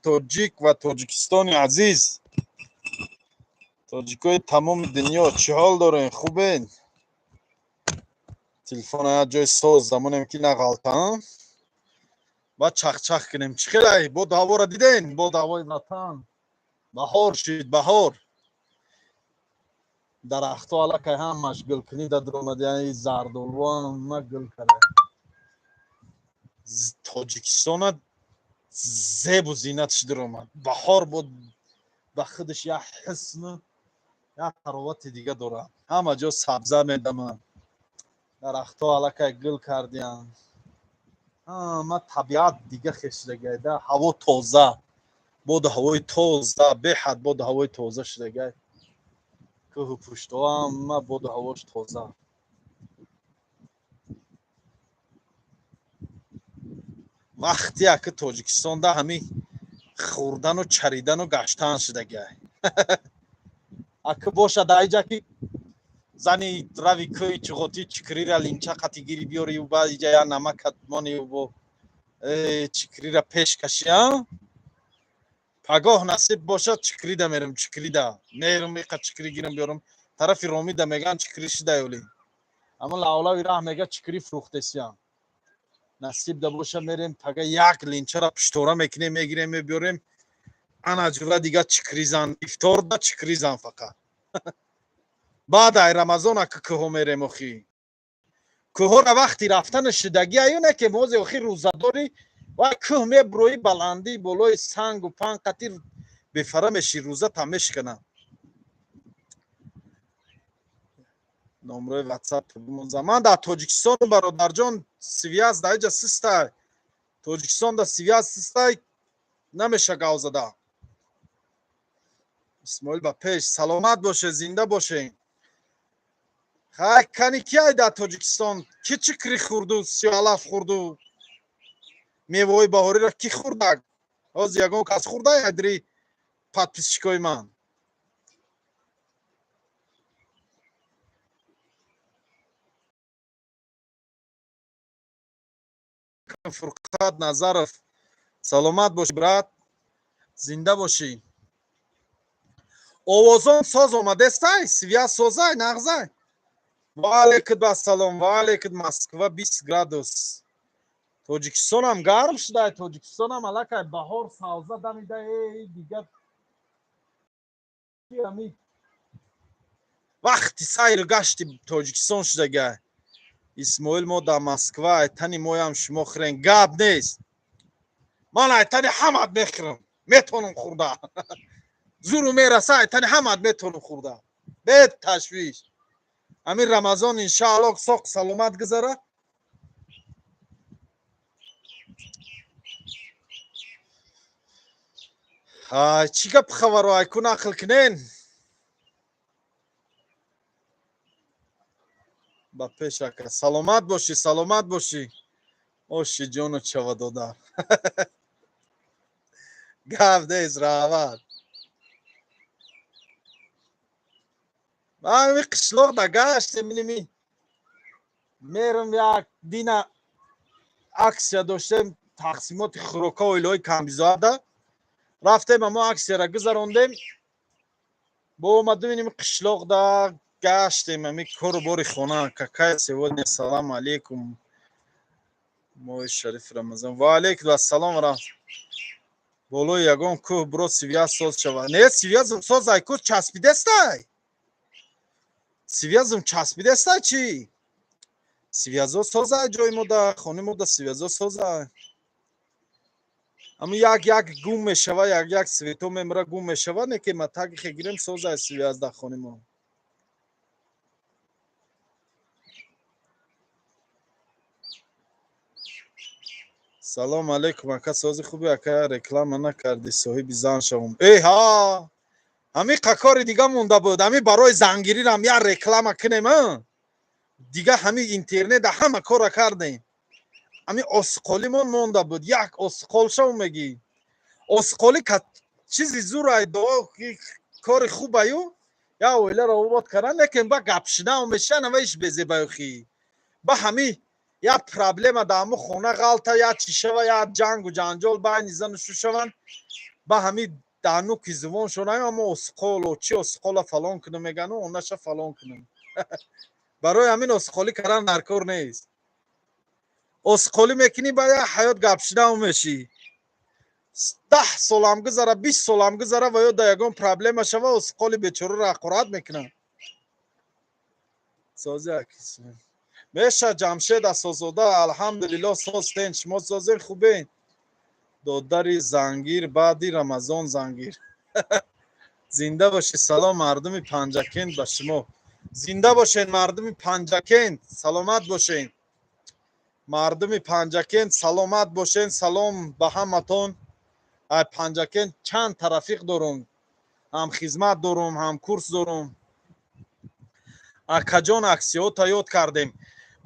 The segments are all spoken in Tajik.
Тоҷик ва Тоҷикистони азиз, тоҷикои тамоми дунё, чӣ ҳол дорен? Хубен? Телефона як ҷои соз замонем, ки нағалтам, баъд чахчах кунем. Чӣ хелай бод ҳавора диден? Бод ҳавои ватан, баҳор шид, баҳор. Дарахтҳо аллакай ҳамаш гулкунӣ дар омад, яъне зардолу ҳама гул карда. Тоҷикистона зебу зинатш даромад. Баҳор буд, ба худаш як ҳусну як таровати дига дорад. Ҳама ҷо сабза медамад, дарахтҳо аллакай гул кардиянд, ҳама табиат дига хешидагай да. Ҳаво тоза, боду ҳавои тоза, беҳад боду ҳавои тоза шудагай. Кӯҳу пуштҳо ҳама боду ҳавош тоза. Вақте аки Тоҷикистонда ҳами хӯрдану чаридану гаштан шудагай. Аки бошад, аиҷа ки зани рави кӯи чуғотӣ, чикрира линча қати гири биёрию, баъд иҷа я намакат монию, бо чикрира пеш каши. Пагоҳ насиб бошад, чикрида мерам, чикрида мерам, иқа чикри гирам, биёрам. Тарафи Ромида меган, чикри шидаёли, аммо лавлави раҳ мега, чикри фурӯхтесиям. Насиб да боша, мерем пага, як линчара пиштора мекунем, мегирем, мебиёрем. Ана ҷура дига чикризан, ифторда чикризан фақат. Баъд ай Рамазон ака кӯҳо мерем. Охи, кӯҳора вақти рафтани шидагӣ аюне ки мозе охи рӯзадорӣ ва кӯҳ меброӣ, баландӣ, болои сангу панг қатир бефара меши, рӯза та мешкана. Номрои Ватсап. Ман дар Тоҷикистон, бародарҷон, связь дар иҷа систай. Тоҷикистон да связь систай, намеша гав зада. Исмоил, ба пеш, саломат боше, зинда боше. Хай, кани кияй дар Тоҷикистон? Ки чикри хӯрду, сиёалаф хӯрду, меваҳои баҳориро ки хӯрдак? Ҳозир ягон кас хӯрда ядри подписчикои ман? Фурқат Назаров, саломат бошӣ, брат, зинда бошӣ. Овозон соз омадестай, связь созай, нағзай. Ваалейкум ассалом, ваалейкум. Москва 20 градус. Тоҷикистонам гарм шудай, Тоҷикистонам аллакай баҳор савза дамида. Эй, дигар ами вақти сайру гашти Тоҷикистон шудагай. Исмоил, мо дар Москва, айтани моям шумо хӯрен, гап нест. Ман айтани ҳамат мехӯрам, метонам хӯрда, зуру мераса, айтани ҳамат метонам хӯрда, бе ташвиш. Ҳамин Рамазон, иншаалло, соқ саломат гузара. Чӣ гап, хабаро айку нақл кунен. Ба пеш, ака, саломат бошӣ, саломат бошӣ. Оши ҷону чава додар, гап нест, раҳмат. Ами қишлоқ да гаштем, миними мерам. Як дина акция доштем, тақсимоти хӯрока оилаҳои камбизоата. Рафтем, амо акцияра гузарондем, бо омадем, иними қишлоқ да гаштем, ами кору бори хона. Какая сегодня? Салам алейкум, моҳи шарифи Рамазон. Ва алейкум ассалом. Болои ягон кӯҳ бро, связь соз шава. Не, связм соз, ай ку часпидестай, связм часпидестай. Чӣ, связо созай? Ҷои мо да, хони мо да связо созай. Ама як як гум мешава, як як свето мемра, гум мешава. Не ки ма таги хегирем, созай связь дар хони мо. Салом алейкум, ака, сози хуби, ака? Реклама накардӣ, соҳиби зан шавум. Эй ҳа, ҳами қакори дига монда буд, ҳами барои зангирирам як реклама кунем. А дига ҳами интернета ҳама кора кардем, ҳами осиқолимон монда буд. Як осиқол шав мегӣ, осиқолӣ чизи зурай, дуо, кори хубаю, як оиларо обод кардан, лекин ба гапшинав мешана ва иш безебаюхӣ ба ҳами. Як проблема дар ҳамун хона ғалта, як чӣ шава, як ҷангу ҷанҷол байни зану шу шаванд, ба ҳами дануки зувоншон амо осқоло чи осқола фалон кунам мегану онаша фалон кунам. Барои ҳамин осқолӣ кардан дар кор нест. Осқолӣ мекунӣ, ба як ҳаёт гапшинав мешӣ. 10 солам гузара, 20 солам гузара ва ё да ягон проблема шава, осқоли бечораро ҳақорат мекунанд. Сози меша. Ҷамшед Асозода, алҳамдулилло, созтен, шумо созен, хубен? Додари зангир, баъди Рамазон зангир. Зинда бошед. Салом, мардуми Панҷакент, ба шумо. Зинда бошед, мардуми Панҷакент, саломат бошед. Мардуми Панҷакент, саломат бошед. Салом ба ҳаматон. Ай Панҷакент чанд тарафиқ дорум, ҳам хизмат дорум, ҳам курс дорум. Акаҷон, аксиёта ёд кардем.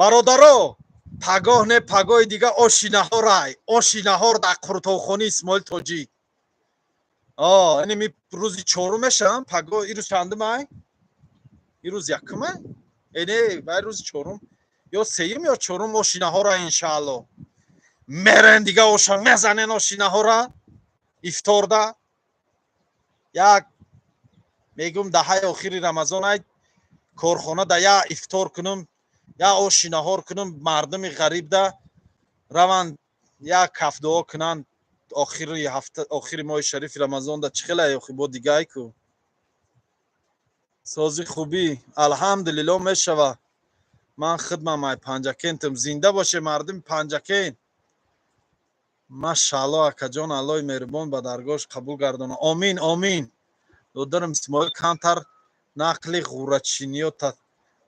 Бародаро, пагоҳ не, пагоҳи дига оши наҳорай, оши наҳор дар қуртовхонаи Исмоил Тоҷик. Ини ми рӯзи чорум мешавам пагоҳ. Ирӯз чандумай? Ирӯз якумай? Не, вай рӯзи чорум ё сеюм ё чорум оши наҳора, иншаалло, мерен дига, оша мезанен, оши наҳора ифторда. Як мегум, даҳаи охири Рамазон ай, корхона да я ифтор кунум, я оши наҳор кунум. Мардуми ғарибда раванд, як кафдуо кунанд охири ҳафта, охири моҳи шарифи Рамазонда. Чӣ хелай охи, бо дигай ку. Сози, хубӣ? Алҳамдулилло, мешава. Ман хидмам ай Панҷакентам. Зинда боше, мардуми Панҷакент. Машаалло, акаҷон, Аллоҳи меҳрубон ба даргоҳш қабул гардона. Омин, омин. Додарам Исмоил, камтар нақли ғурачиниёта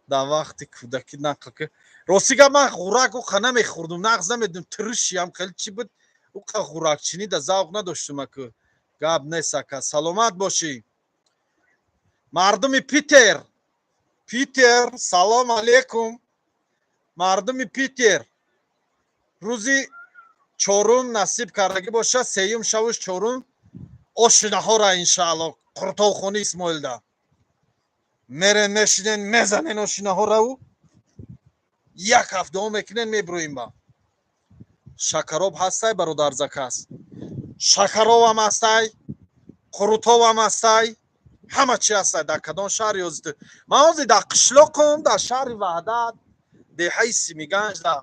дар вақти кӯдакӣ нақл ки. Рости гап, ман ғурак уқа намехӯрдум, нағз намедум, турушиам хеле чӣ буд, уқа ғуракчинӣ да завқ надоштум. Аку гап нест, ака, саломат бошӣ. Мардуми Питер, Питер, салом алейкум. Мардуми Питер, рӯзи чорум насиб кардагӣ боша, сеюм шавуш чорум оши наҳора, иншаалло, қуртовхони Исмоилда мерен, мешинен, мезанен оши наҳораву як ҳафтао мекунен, мебурӯем. Ба шакароб ҳастай, бародар, заказ. Шакаробам ҳастай, қурутовам ҳастай, ҳама чи ҳастай. Дар кадом шаҳр ёзиту? Ман ҳозир дар қишлоқум, дар шаҳри Ваҳдат, деҳаи Симиганҷда.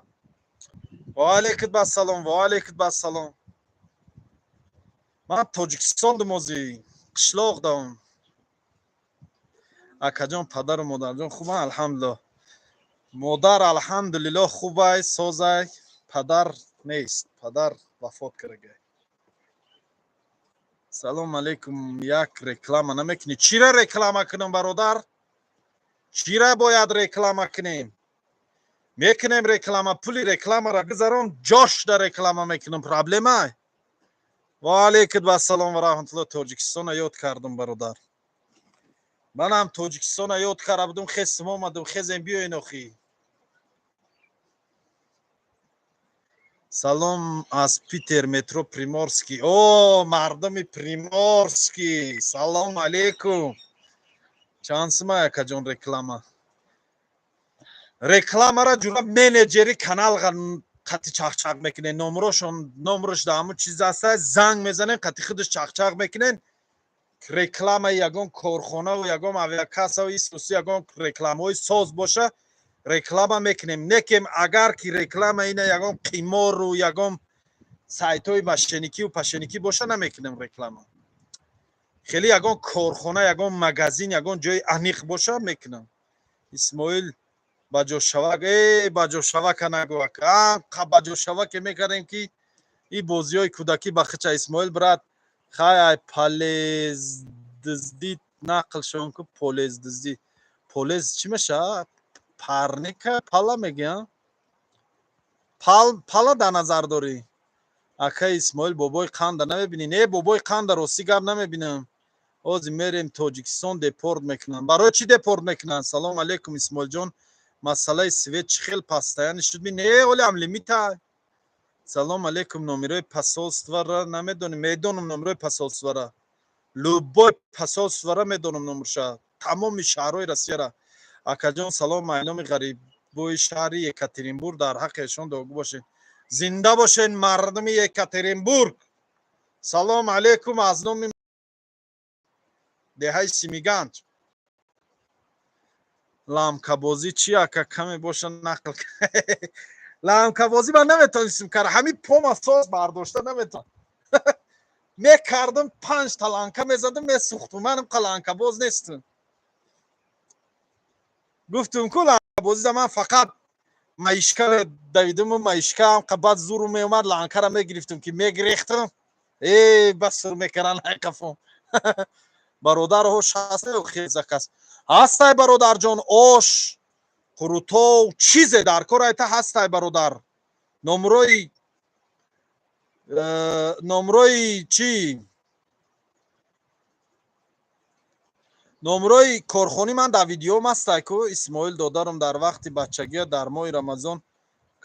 Ваалайкум бассалом, ваалайкум бассалом. Ман Тоҷикистон думози, қишлоқ дам. Акаҷон, падару модарҷон хубан? Алҳамдулилло, модар, алҳамдулилло, хубай, созай. Падар нест, падар вафот кардагай. Салом алейкум. Як реклама намекунӣ? Чира реклама кунам, бародар? Чира бояд реклама кунем? Мекунем реклама. Пули рекламара гузарон, ҷошда реклама мекунам. Проблема. Ваалайкум ассалом ва раҳматулло. Тоҷикистона ёд кардам, бародар. Манам Тоҷикистона ёд карда будум, хестам, омадам. Хезем, биёен охи. Салом аз Питер, метро Приморский. О, мардуми Приморский, салом алейкум. Чанд сума, акаҷон, реклама? Рекламара ҷура менеҷери канал қати чахчақ мекунен. Номрошон, номрош да ҳамун чиз аста, занг мезанен, қати худаш чахчақ мекунен. Рекламаи ягон корхонаву ягон авиакассаву исуси, ягон рекламаҳои соз боша, реклама мекунем. Некем агар ки реклама ина ягон қимору ягон сайтҳои мошенникиву пашеникӣ боша, намекунем реклама. Хеле ягон корхона, ягон магазин, ягон ҷои аниқ боша, мекунам. Исмоил, баҷошавак, э, баҷошавака нагӯ, ака. Баҷошаваке мекардем, ки и бозиҳои кӯдакӣ ба хича. Исмоил брат, хай, ай полездиздӣ нақл шон ку. Полездиздӣ, полез чӣ меша? Парника, пала мегӯям, пала дар назар дорӣ? Акаи Исмоил, бобои қанда намебинӣ? Не, бобои қанда, ростӣ гап, намебинам. Ҳозир мерем Тоҷикистон, депорт мекунанд. Барои чӣ депорт мекунанд? Салом алейкум, Исмоилҷон. Масъалаи свет чӣ хел постоянно шуд? Не, олиам лимита. Салом алейкум. Номерои посольствора намедонем. Медонам номерои посольствора, любой посольствора медонам номерша, тамоми шаҳрҳои Россияра. Акаҷон, салом. Майноми ғариб. Алифбои шаҳри Екатеринбург, дар ҳаққи эшон дуогӯ бошед. Зинда бошед, мардуми Екатеринбург. Салом алейкум аз номи деҳаи Симиганҷ. Ламкабозӣ чи, ака? Каме боша, нақл. Ламкабозӣ ман наметонистим кара, ҳамин пома соз бардошта наметон мекардам. Панҷта ланка мезадам, месӯхтум. Манам қа ланкабоз нестам. Гуфтум ку, ланкабозида ман фақат маишка давидиму маишкаам баъд зуру меомад, ланкара мегирифтум, ки мегирехтам, э, басур мекаран айқафон. Бародар, ош ҳаст? Хезакас ҳастай, бародарҷон. Ош, қурутов, чизе дар кор айта ҳастай, бародар. Номрои чӣ, номрои корхони ман дар видеом ҳастай ку. Исмоил додарам, дар вақти бачагия дар моҳи Рамазон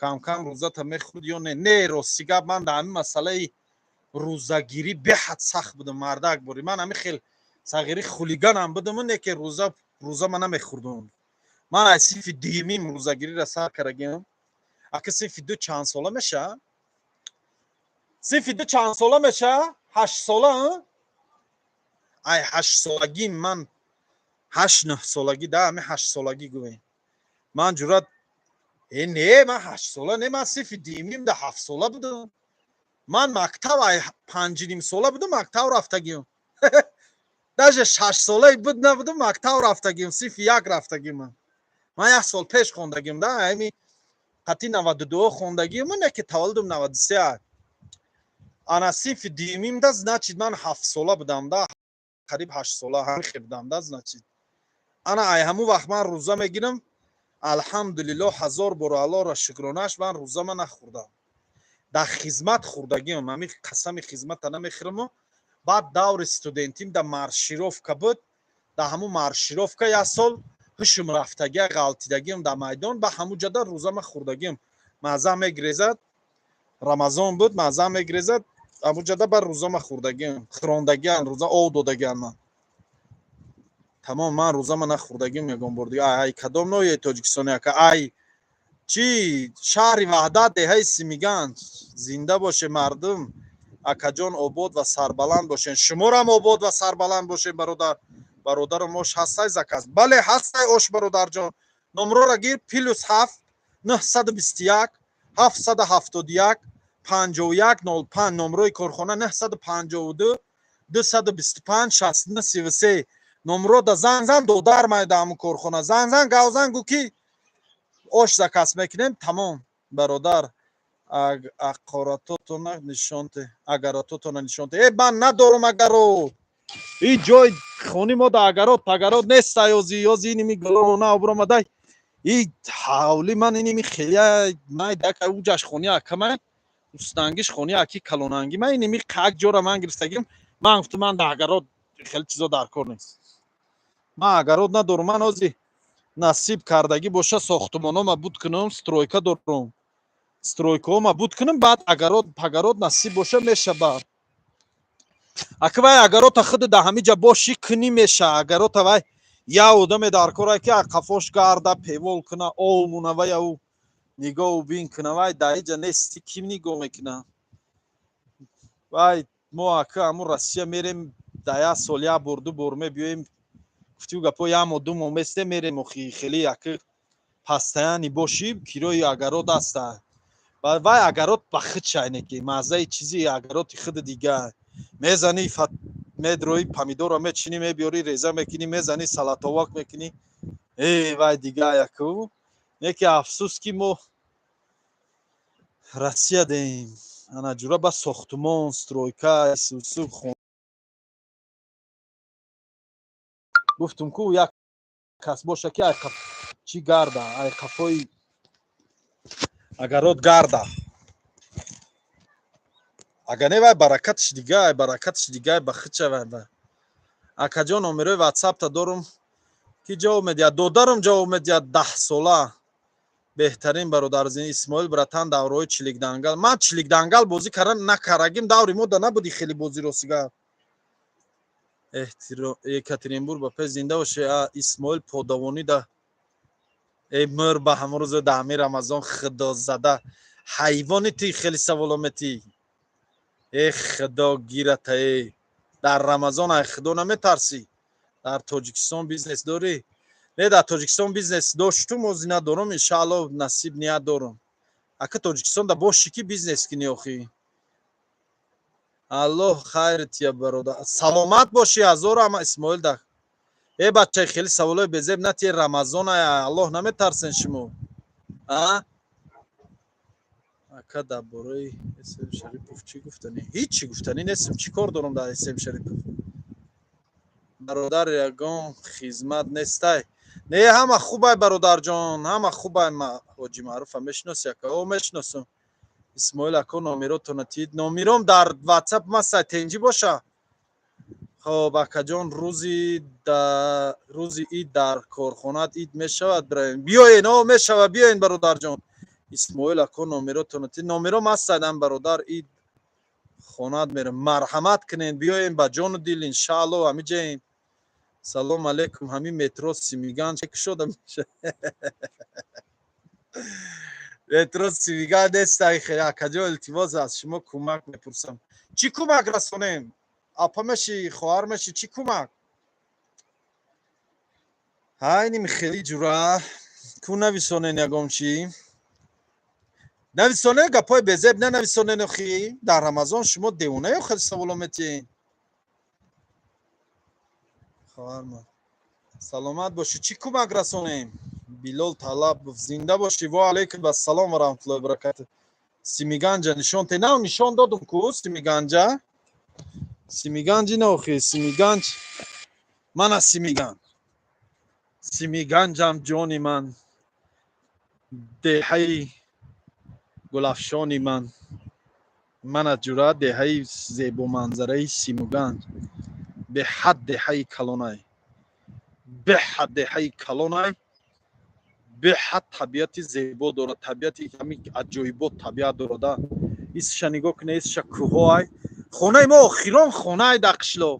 камкам рӯзата мехӯрд ё не? Не, рости гап, ман дар ҳамин масъалаи рӯзагирӣ беҳад сахт будам, мардак. Бори ман ҳамин хел сағири хулиганам будаму не ки рӯза ман намехӯрдум. Ман аз синфи дуюмим рӯзагириро сар кардагиам. Ака, синфи ду чанд сола меша? Синфи ду чанд сола меша? 8 сола. Ай 8 солагӣ ман, 8-9 солагӣ да, ҳами 8 солагӣ гӯем. Ман ҷуръат э, не, ман 8 сола не, ман синфи дуюмим да 7 сола будам. Ман мактаб ай 5,5 сола будам, мактаб рафтагиам. Даже 6 солаи буд набудам, мактаб рафтагиам, синфи як рафтагиам. Ман як сол пеш хондагиам да, ҳами қати 92 хондагиам, не ки таваллудам 93. Ана, синфи дуюмим да, значит, ман 7 сола будам да, қариб 8 сола ҳамихе будам да. Значит, ана, ай ҳамун вақт ман рӯза мегирам. Алҳамдулилло, ҳазор бор Аллоҳро шукронаш, ман рӯзама нахӯрдам. Дар хизмат хӯрдагиам, ҳами қасами хизмата намехӯраму. Баъд даври студентим да маршировка буд, дар ҳамун маршировка як сол ҳушум рафтагия, ғалтидагиам дар майдон, ба ҳамун ҷода рӯзама хӯрдагиам. Маза мегрезад, Рамазон буд, маза мегрезад, ҳамун ҷода ба рӯзама хӯрдагиам, хӯрондагиам, рӯза ов додагиам ман. Тамом, ман рӯзама нахӯрдагиам ягон бор дига. Ай кадом ноҳияи Тоҷикистони, ака? Ай чӣ, шаҳри Ваҳдат, деҳаи Симиганҷ. Зинда боше, мардум. Акаҷон, обод ва сарбаланд бошен. Шуморам обод ва сарбаланд бошен, бародар. Бародарам, ош ҳастай заказ? Бале, ҳастай ош, бародарҷон. Номрора гир: +7 921 771 51 05. Номрои корхона 952 225 69 33. Номрода занг зан, додар майда ҳамун корхона. Занг зан, гав зан, гӯ ки ош заказ мекунем. Тамом, бародар. Ақоратотона нишонте, агарототона нишонте. Э, ман надорум агарот. И ҷой хони мо да агарот пагарот неста. Ёзи ёзи иними голомона обромадай и ҳавли ман иними хелия майдака. Уҷаш хони акамай, устангиш хони аки калонанги ман. Иними как ҷора ман гирифтагим. Ман гуфтам, ман да агарот хеле чизо дар кор нест, ман агарот надорум. Ман ози насиб кардагӣ боша, сохтумонома буд кунам, стройка дорум, стройкаома буд кунам, баъд агарот пагарот насиб боша, меша. Баъд ака, вай агарота худ да ҳамиҷа бошӣ, кунӣ, меша агарота. Вай я одаме дар кора ки қафош гарда, певол куна, ов муна, вай ау нигоҳу бин куна. Вай дар иҷа нести, ким нигоҳ мекуна? Вай мо, ака, ҳамун Россия мерем, да як сол як бор, ду бор мебиёем. Гуфтию гапо, як моҳ, 2 моҳ местем, мерем. Охи хеле ака постоянный бошӣ, кирои агарот аста. Вай агарот ба худ шайне ки маззаи чизи агароти худи дига. Мезанӣ, медрои, помидорро мечинӣ, мебиёрӣ, реза мекунӣ, мезанӣ, салатовак мекунӣ. Э, вай дига яку не ки. Афсӯс ки мо Россия деем. Ана ҷура ба сохтумон, стройка, сусу. Гуфтум ку, як кас боша ки чӣ гарда, ай қафои агарот гарда. Агар не, вай баракатш дига, баракатш дига ба хича. Вай акаҷон, номерои ватсапта дорум, ки ҷавоб медиҳад? Додарам ҷавоб медиҳад, 10 сола. Беҳтарин бародарзин. Исмоил братан, давраҳои чиликдангал, ман чиликдангал бозӣ кардан накарагим. Даври мо да набуди хеле бозӣ, ростига. Екатеринбург ба пеш, зинда боше. Исмоил подавонӣ да. Эй мӯр ба ҳамон рӯзо дар ҳамин Рамазон худо зада ҳайвони ти хеле саволо метӣ. Э худо гирата э. Дар Рамазон ай худо наметарсӣ. Дар Тоҷикистон бизнес дорӣ? Не, дар Тоҷикистон бизнес доштум, ози надорам, иншаалло насиб ният дорам. Ака Тоҷикистон да бошӣ ки бизнес кунӣ охӣ. Аллоҳ хайр тия бародар. Саломат бошӣ ҳазор ама Исмоил да. Э бача хеле саволои безеб натие Рамазон ай Аллоҳ наметарсен шумо. А? Ака дар бораи Эсем Шарипов чӣ гуфтанӣ? Ҳичи гуфтанӣ нестам. Чӣ кор дорам дар Эсем Шарипов? Бародар ягон хизмат нестай. Не, ҳама хубай бародарҷон, ҳама хубай. Ма ҳоҷи Маъруфа мешиноси ака? О, мешиносам. Исмоил ако номеротона тид. Номером дар WhatsApp масай тенҷӣ боша. Хоб акаҷон рӯзи ид дар корхонаат ид мешавад бираем. Биёен, о мешава, биёен бародарҷон. Исмоил ако номеротона тид. Номером ҳастайдам бародар ид хонат мерам. Марҳамат кунен, биёен ба ҷону дил иншаалло ҳамиҷаем. Салом алейкум, ҳамин метро Симиган чӣ кушода меша? Метро Симиган нестай акаҷон, илтимос аз шумо кӯмак мепурсам. Чӣ кӯмак расонем? Апа мешӣ, хоҳар мешӣ, чӣ кӯмак? Ҳайним хеле ҷура ку нависонен ягон чӣ? Нависонен гапҳои безеб нанависонен охи. Дар Рамазон шумо девонаё хеле саволо метиҳен. Хоҳарман саломат бошӣ, чӣ кӯмак расонем? Билол Талабов зинда бошӣ. Ва алайкум ассалом ва раҳматуллоҳи ва баракатуҳ. Симиганҷа нишон те нав нишон додум ку Симиганҷа. Симиганҷ ина охи Симиганҷ. Мана Симиганҷ. Симиганҷам ҷони ман. Деҳаи гулафшони ман. Мана ҷура деҳаи зебоманзараи Симуганҷ. Беҳад деҳаи калонай. Беҳад деҳаи калонай. Беҳад табиати зебо дорад. Табиати ҳамин аҷоибот табиат дорада. Исша нигоҳ кунед, исша кӯҳоай. Хонаи мо охирон хонаай дар қишлоқ.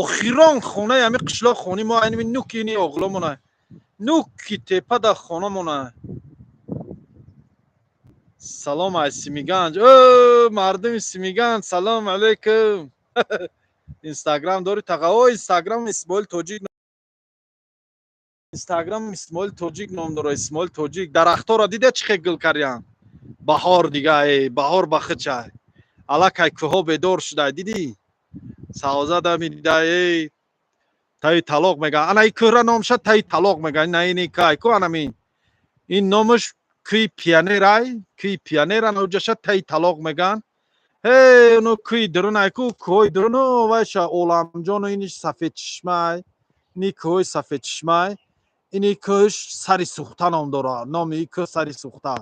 Охирон хонаи ҳамин қишлоқ хонаи мо айнами нуки ини оғломонай. Нуки тепа дар хонамонай. Салом ай Симиганҷ. О, мардуми Симиганҷ, салом алейкум. Инстаграм дори таға? О, Инстаграм Исмоил Тоҷик. Инстаграм Исмоил Тоҷик ном дора, Исмоил Тоҷик. Дарахтора дида чӣ хел гул кардиян? Баҳор дига, э, баҳор ба хичай. Аллакай кӯҳо бедор шудай, дидӣ? Савза дамида, эй, таи талоқ мега. Ана ин кӯҳра номша таи талоқ мега. Ина ини кай ку анамин. Ин номаш кӯи Пионерай, кӯи Пионер ана уҷаша таи талоқ меган. Ҳей, уно кӯи дурунай ку, кӯҳои дуруну вайша Оламҷону иниш Сафедчишмай. Ини кӯҳои Сафедчишмай. Ини кӯҳш Сари Сухта ном дорад. Номи ин кӯҳ Сари Сухта.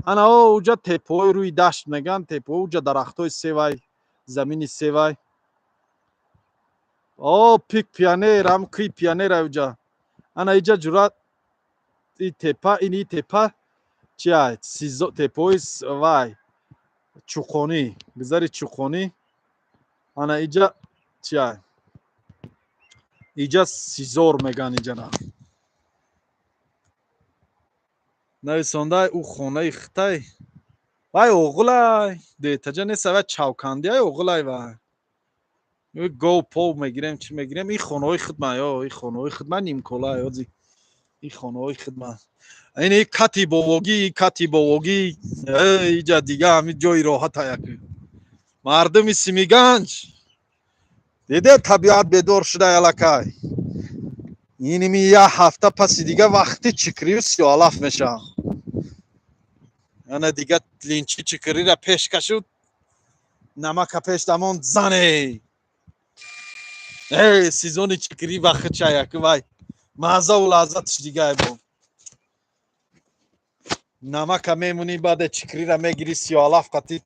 Ана о уҷа теппаҳои рӯи дашт меган, теппаҳо уҷа дарахтҳои севай, замини севай. О, пик Пионер, ҳам кӯи Пионерай уҷа. Ана иҷа ҷура и теппа, ини теппа чи ай? Сизо теппаҳои вай Чуқонӣ, гузари Чуқонӣ. Ана иҷа чи ай? Иҷа Сизор меган иҷара. Нависондай ӯ хонаи хитай. Вай оғулай, детаҷа неста, вай чавкандиай оғулай вай. Гов пов мегирем, чӣ мегирем? Ин хонаҳои хидмат, ё ин хонаҳои хидмат нимколай, ози. Ин хонаҳои хидмат. Ин кати бовогӣ, кати бовогӣ, иҷа дига ҳамин ҷои роҳата як. Мардуми Симиганҷ. Диде табиат бедор шуда аллакай. Иними як ҳафта паси дига вақти чикрию сиёҳалаф мешавам. Ана дига линчи чикрира пеш кашуд, намака пеш дамон зане. Эй, сезони чикрӣ ба хича як вай. Маззаву лаззатиш дигай бо. Намака мемунӣ, баъде чикрира мегирӣ сиёҳалаф қатӣ.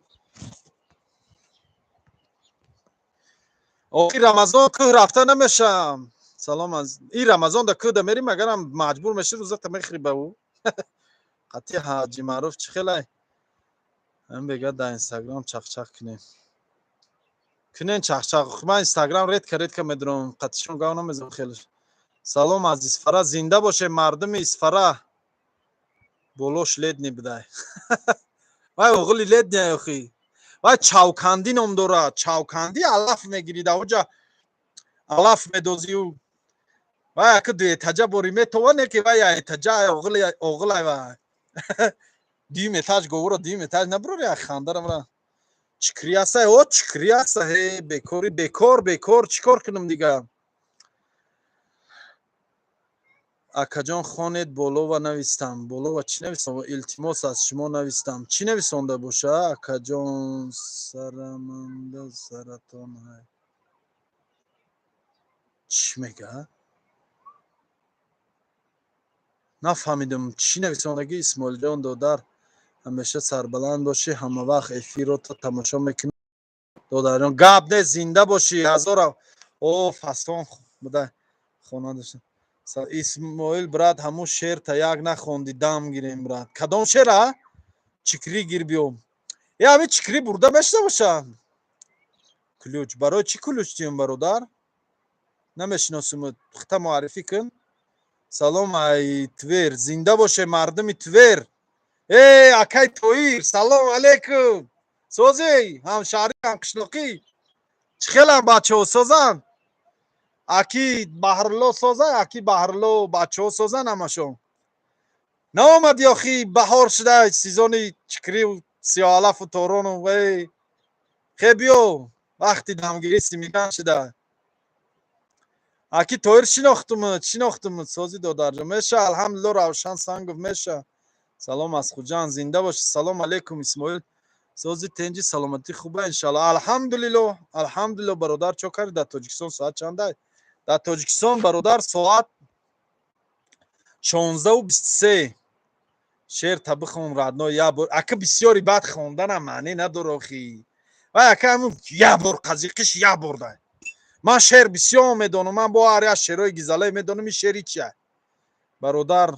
Охи Рамазон кӯҳ рафта намешам. Салом аз ин Рамазон да кӯҳ да мерим, агарам маҷбур мешӣ рӯзата мехӯрӣ ба ӯ. Қатъи Ҳаҷи Маъруф чӣ хелай? Ҳам бега дар Инстаграм чақчақ кунем. Кунен чақчақ. Ман Инстаграм редко редко медурам. Қатъишон гав намезанам хеле. Салом аз Исфара, зинда боше, мардуми Исфара. Болош ледни бидай, вай оғили ледни охи, вай Чавкандӣ ном дорад. Чавкандӣ алаф мегирид, авҷа алаф медозию вай ака дуэтажа бори метоване, ки вай этажа оғилай, вай дуюм этаж говуро дуюм этаж набурори, хандарамра. Чикри аса, о, чикри аса. Ҳе, бекори, бекор, бекор, чӣ кор кунам дига? Акаҷон, хонед, болова навистам. Болова чӣ навистам? Илтимос, аз шумо навистам. Чӣ нависонда боша, акаҷон? Сараманда саратон ҳай, чӣ мега, нафаҳмидам, чӣ нависондагӣ. Исмоилҷон, додар, ҳамеша сарбаланд бошӣ, ҳамавақт эфирото тамошо мекунӣ. Додарҷон, гап не, зинда бошӣ, ҳазора. О, фасон буда, хона дошта. Исмоил брат, ҳамун шерта як нахонди, дам гирем, брат. Кадом шера? Чикрӣ гир биё. Е, ҳами чикрӣ бурда мешуда боша. Ключ барои чӣ ключ диём, бародар? Намешиносим, хита муаррифӣ кун. Салом ай Твер, зинда боше, мардуми Твер. Э, акай Тоир, салом алейкум, созӣ, ҳамшаҳрӣ, ҳамқишлоқӣ? Чӣ хелам, бачаҳо созанд? Аки Баҳрулло соза, аки Баҳрулло, бачаҳо созан ҳамашон. Наомади охи, баҳор шуда, сезони чикрию сиёҳалафу торону. Вей, хе, биё, вақти дамгирӣ симиган шуда. Аки Тоир, шинохтумуд, шинохтумуд. Сози, додарҷон? Меша, алҳамдулилло. Равшан Сангов, меша. Салом аз Хуҷанд, зинда бошӣ. Салом алейкум, Исмоил, сози, тенҷи, саломатӣ хуба, иншалло. Алҳамдулилло, алҳамдулилло, бародар. Чо карди? Дар Тоҷикистон соат чандай? Дар Тоҷикистон, бародар, соат 16:23. Шерта бихон, родной, як бор. Ака, бисёри баъд хонданам маъне надора охи. Вай ака, ҳамун як бор қазиқиш, як бор дай. Ман шеър бисёр медонам, ман бо ҳар як шеърҳои гизалае медонам. Ин шеъри чия, бародар?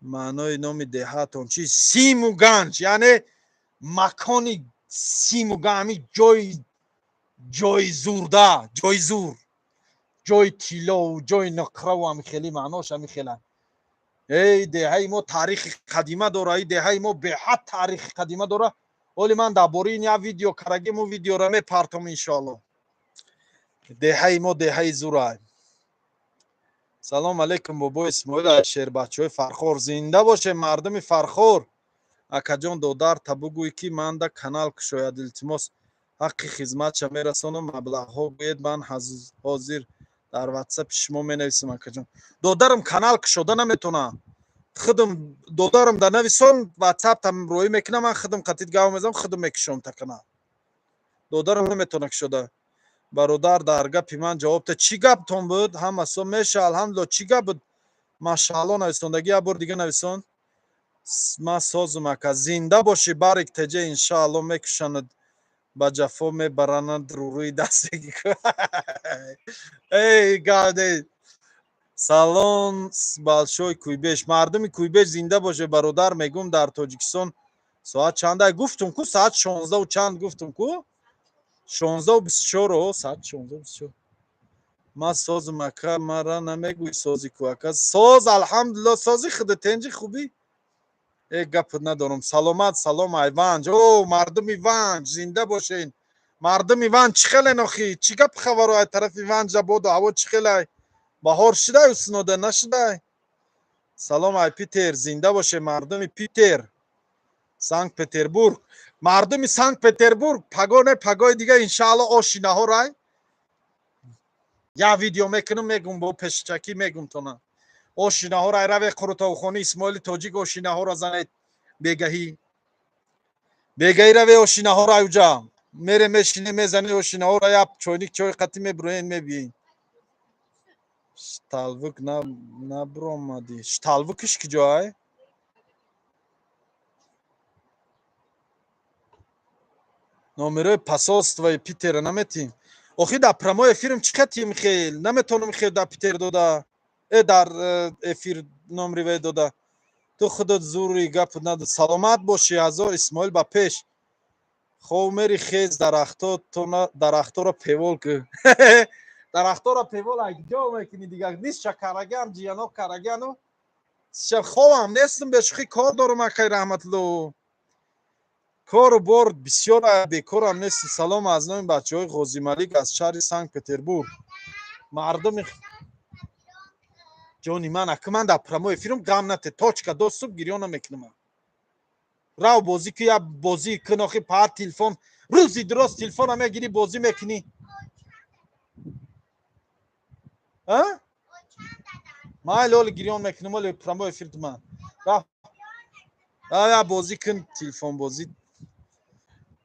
Маънои номи деҳаатон чи? Симу ганҷ, яъне макони симу ганҷ, ҳамин ҷои, ҷои зурда, ҷои зур, ҷои тиллову ҷои нуқраву, ҳами хеле маънош ҳами хела. Эй, деҳаи мо таърихи қадима дора, и деҳаи мо беҳад таърихи қадима дора. Оли ман дар бораи ин як видео карагиму, видеора мепартом, иншоалло. Деҳаи мо деҳаи зурай. Салом алейкум, бобо Исмоил, шербачаҳои Фархор. Зинда боше, мардуми Фархор. Акаҷон, додар та бугӯй, ки манда канал кушояд, илтимос. Ҳаққи хизматша мерасонам, маблағҳо гӯед. Ман ҳозир дар ватсапи шумо менависам, акаҷон. Додарам канал кушода наметонам. Худам, додарам, да нависон, ватсаптам роӣ мекунам, ман худам қатит гав мезанам, худам мекушом та канал. Додарам наметона кушода. Бародар, дар гапи ман ҷавоб та. Чӣ гаптон буд? Ҳама со меша, алҳамдулилло. Чӣ гап буд? Машаалло нависондагӣ, як бор дига нависон. Ман созум, ака, зинда бошӣ. Барик теҷа, иншаалло, мекушанад, ба ҷафо мебаранад, рӯрӯи дастеги. Эй, гаде. Салом, большой Куйбеш, мардуми Куйбеш, зинда боше. Бародар, мегум, дар Тоҷикистон соат чанда? Гуфтум ку, соат 16 чанд гуфтум ку, 16:24, соат 16:24. Ман созум, ака, мара намегӯй, сози ку, ака? Соз, алҳамдулилло. Сози, худа тенҷи, хубӣ? Э, гап надорам, саломат. Салом ай Ванҷ. О, мардуми Ванҷ, зинда бошен. Мардуми Ванҷ, чӣ хелен охи? Чӣ гап, хабаро ай тарафи Ванҷа? Боду ҳаво чӣ хелай? Баҳор шудай, уснода нашудай? Салом ай Питер, зинда боше, мардуми Питер, Санкт Петербург. Мардуми Санкт Петербург, паго не, пагои дига, иншаалло, оши наҳорай як видео мекунам, мегум, бо пешчакӣ мегум тона. Оши наҳорай, раве қурутовхони Исмоили Тоҷик, оши наҳора занед. Бегаҳӣ, бегаҳӣ раве оши наҳора, уҷа мере, мешине, мезане оши наҳора, як чойник чой қатӣ мебуроен, мебиен. Шталвук набуромадӣ? Шталвукиш киҷоай? Номерои посольствои Питера наметим охи? Дар прямой эфирм чӣ қатим хел наметонам, хел дар Питер дода, э, дар эфир номри ве дода. Ту худат зури, гап нада. Саломат бошӣ, ҳазор. Исмоил, ба пеш. Хов мери, хез, дарахторо певол ку. Дарахтора певол ҷо мекунӣ, дигар нист, караган ҷияно карагану хобам нестам, бешухӣ кор дорам, акай Раҳматулло, кору бор бисёр, бекорам нест. Салом аз номи бачаҳои Ғозималик аз шаҳри Санкт Петербург. Мардуми ҷони ман, ака, ман дар прямой эфирам, ғам нате, точка, доступ гирён намекунам. Рав бозӣ ки, я бозӣ кун. Охи пар телефон, рӯзи дурост телефона мегирӣ, бозӣ мекунӣ. Майли, оли гирён мекунам, оли прямой эфир ман. Я бозӣ кун, телефон бозӣ.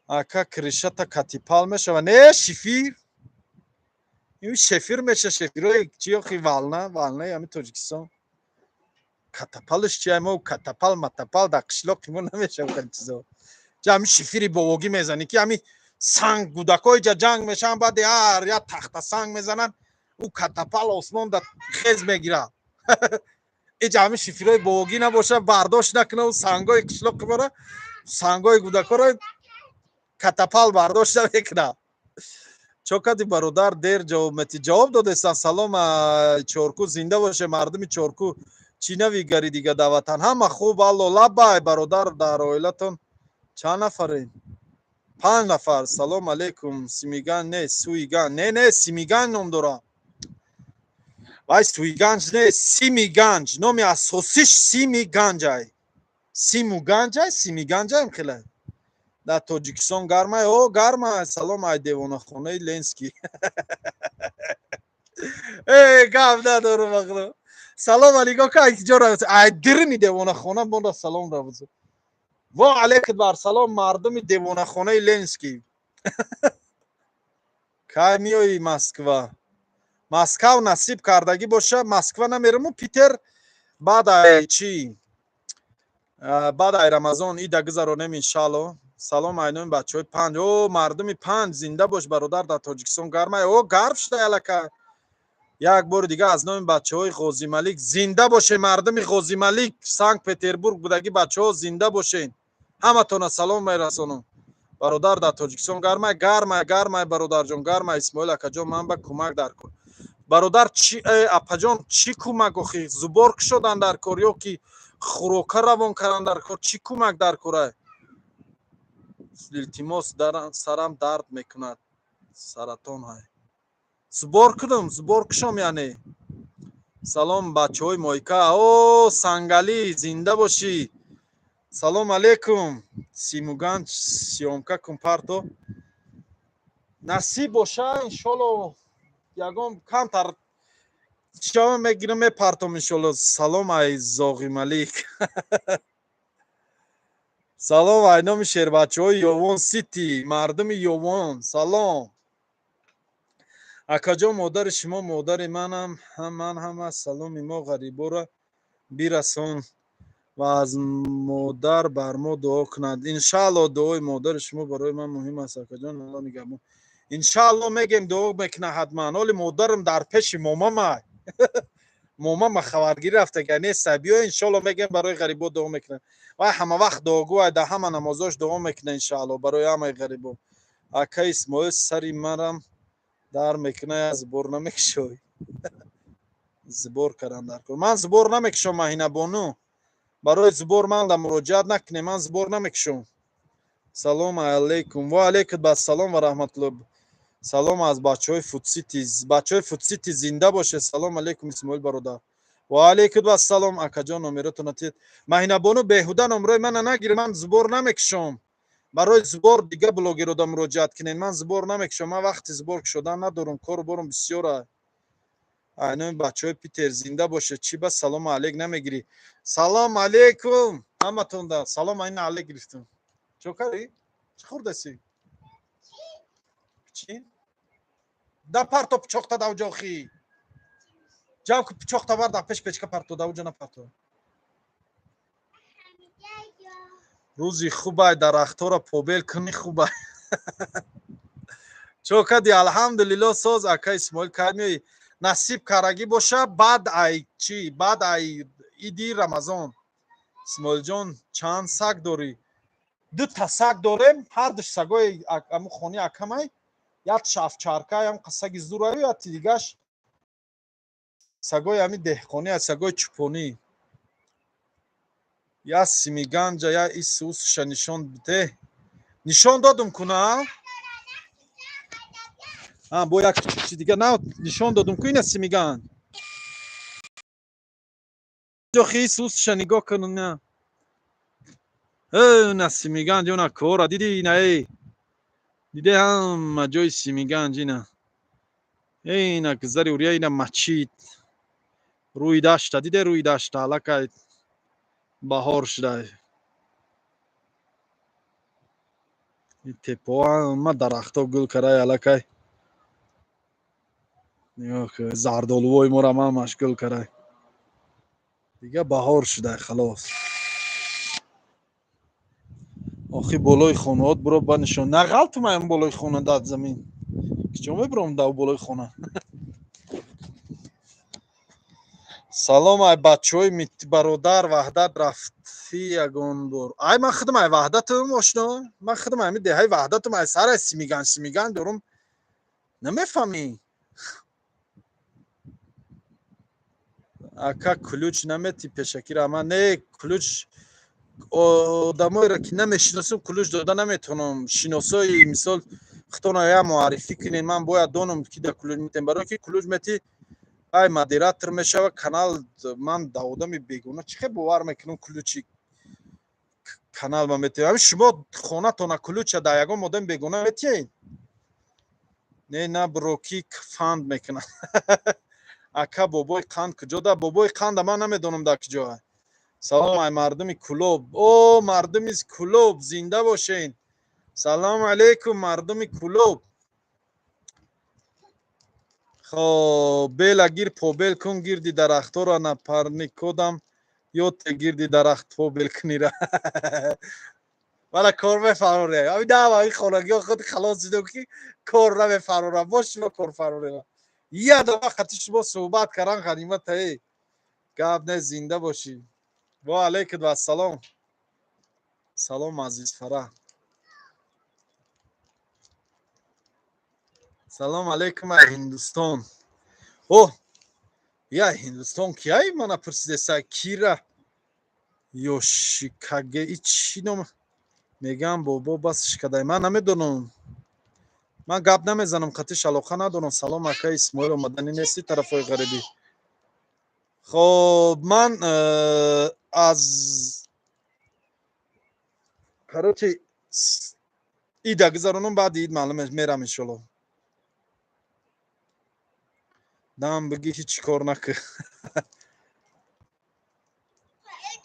Ака, крышата катипал мешава? Не, шифир, ин шефир меша, шефирои чи охи, волна, волнаи ҳами Тоҷикистон. Катапалш чи? Мо катапал матапал дар қишлоқи мо намешава хел чизо. Ҷа ҳами шифири бовогӣ мезанӣ, ки ҳами санг гудакҳои ҷа ҷанг мешаванд, баъди ҳар як тахта санг мезананд, ӯ катапал осмон да хез мегирад. Иҷа ҳами шифирои бовогӣ набоша, бардошт накуна ӯ сангҳои қишлоқи мора, сангҳои гудакҳоро катапал бардошт намекунад. Чо кади, бародар, дер ҷавоб метӣ? Ҷавоб додестан. Салом, Чорку, зинда боше мардуми Чорку. Чӣ навигари дига дар ватан? Ҳама хуб, алло лаббай. Бародар, дар оилатон чанд нафарем? Панҷ нафар. Салом алейкум. Симиган не, Суиган, не, не, Симиган ном дорам. Вай Суиганҷ не, Симиганҷ, номи асосиш Симиганҷай, Симуганҷай, Симиганҷаем хеле. Дар Тоҷикистон гармай? О, гармай. Салом ай девонахонаи Ленский. Э, гап надорам, ахло. Салом алейкум, ка ҷо, ай дирини девонахона монда салом равзу. Во алейкум бар салом, мардуми девонахонаи Ленский. Кай миёи Москва? Москав насиб кардагӣ боша, Москва намераму, Питер баъд ай чӣ, баъд ай Рамазон ида гузаронем, иншалло. Салом айноми бачаҳои Панҷ. О, мардуми Панҷ, зинда бош, бародар. Дар Тоҷикистон гармай? О, гарм шуда алака. Як бори дига аз номи бачаҳои Ғозималик, зинда боше мардуми Ғозималик, Санкт Петербург будагӣ бачаҳо, зинда бошен, ҳаматона салом мерасонам. Бародар, дар Тоҷикистон гармай? Гармай, гармай, бародарҷон, гармай. Исмоил акаҷон, ман ба кӯмак дар кор. Бародар, чи, апаҷон, чӣ кӯмак охи? Зубор кушодан дар кор ё ки хӯрока равон кардан дар кор? Чӣ кӯмак дар кора? Илтимос, сарам дард мекунад, саратон ҳай. Зубор кунам, зубор кушом яъне. Салом, бачаҳои мойка. О, Сангалӣ, зинда бошӣ. Салом алейкум. Симуган съёмка кун, парто. Насиб боша, иншолло, ягон камтар шава мегирам, мепартом, иншолло. Салом ай Зоғималик. Салом ай номи шербачаҳои Ёвон Сити, мардуми Ёвон салом. Акаҷон, модари шумо модари манам, ман ҳама саломи мо ғариборо бирасон ва аз модар бар мо дуо кунад, иншаалло. Дуои модари шумо барои ман муҳим аст, акаҷон, Алло нигаҳбон. Иншаалло, мегем, дуо мекуна ҳатман. Оли модарам дар пеши момамай, момама хабаргирӣ рафтага неста. Биё, иншоалло, мегем, барои ғарибо дуо мекунад. Вай ҳама вақт дуогӯ, дар ҳама намозош дуо мекуна, иншаалло, барои ҳамаи ғарибо. Ака Исмоил, сари марам дар мекуна, зубор намекушой? Зубор кардан дар кор? Ман зубор намекушом, Маҳинабону, барои зубор ман да муроҷиат накунем, ман зубор намекушом. Салому алейкум. Ва алейкум ассалом ва раҳматулло. Салом аз бачаҳои Фудсити. Бачаҳои Фудсити, зинда боше. Салом алейкум, Исмоил бародар. Ва алейкум ассалом. Акаҷон, номеротона тед. Маҳинабону, беҳуда номрои мана нагир, ман зубор намекушом. Барои зубор дига блогерода муроҷиат кунед, ман зубор намекушом. Ман вақти зубор кушодан надорам, кору борум бисёра. Айноми бачаҳои Питер, зинда боше. Чӣ ба салому алейк намегирӣ? Салом алейкум ҳаматонда. Салом айна алейк гирифтам. Чо кардӣ? Чӣ хӯрдаси? Чӣ? Да парто пичоқта давҷохӣ. Ҷав ки пичоқта бар, дар пеш печка парто, давҷа напарто. Рӯзи хубай, дарахтҳоро побел кунӣ, хубай. Чо кади? Алҳамдулилло, соз. Ака Исмоил, кай меоӣ? Насиб карагӣ боша, баъд ай чӣ, баъд ай иди Рамазон. Исмоилҷон, чанд саг дорӣ? Дута саг дорем, ҳардуш сагои аму хони акамай. Як овчарка ям саги зураю, яти дигаш сагои ҳами деҳқонӣ, сагои чӯпонӣ. Я Симиганҷа, я ис усша нишон бите. Нишон додум куна? А, бо як чи дига на нишон додум ку ина Симиганҷ. Охи ис усша нигоҳ кун на. Э, на Симиганҷ она кора диди ина эй. Диде ҳама ҷои Симиганҷ ина. Ина гузари урия ина мачид. Рӯи дашта диде рӯи дашта аллакай баҳор шуда. Ин теппаҳо ҳама дарахтҳо гул кардай аллакай. Нигоҳ кун зардолувои моро ҳамааш гул кардай. Дига баҳор шуда халос. Охи болои хонаҳот биро ба нишон. На ғалтумаям болои хона дар замин. Киҷо мебиром дар болои хона? Салом ай бачаҳои бародар Ваҳдат рафтӣ ягон бор. Ай ман худам ай Ваҳдатам ошно. Ман худам ами деҳаи Ваҳдатам ай сар ай Симиганҷ Симиганҷ дорум. Намефаҳмӣ? Ака ключ наметӣ пешакира ман не ключ одамоеро ки намешиносам ключ дода наметавонам. Шиносои мисол худтона я муаррифӣ кунед, ман бояд донам ки да ключ метем. Барои ки ключ метӣ ай модератор мешава канал. Ман да одами бегона чӣ хел бовар мекунам ключи канал ма метиҳем. Ҳамин шумо хонатона ключа да ягон одами бегона метиҳед? Не, на броки фанд мекунад. Ака бобои қанд куҷо да? Бобои қанда ман намедонам дар куҷо. Салом ай мардуми Кулоб. О, мардуми Кулоб зинда бошен. Салом алейкум мардуми Кулоб. Хоб, бела гир побел кун гирди дарахтора напарникодам ёд те гирди дарахт побел кунира. Вала кор мефароре. Ами да, ами хонагиҳо худ халос шудем ки кор намефарорам. Бош шумо кор фарорем. Я да вақти шумо суҳбат кардан ғанимат эй. Гап не, зинда бошӣ. Ва алейкум вассалом. Салом азиз Фараҳ. Салом алейкум ай Ҳиндустон. О, я Ҳиндустон кияй мана пурсидеса кира Ёшикаге и чӣ ном мегам бобо басш кадай. Ман намедонам. Ман гап намезанам, қатиш алоқа надорам. Салом ака Исмоил омаданӣ нести тарафҳои ғарибӣ. Хоб, ман аз короче ида гузаронам, баъди ид маълум мерам иншолло. Дам бигӣ ҳеҷ кор накун.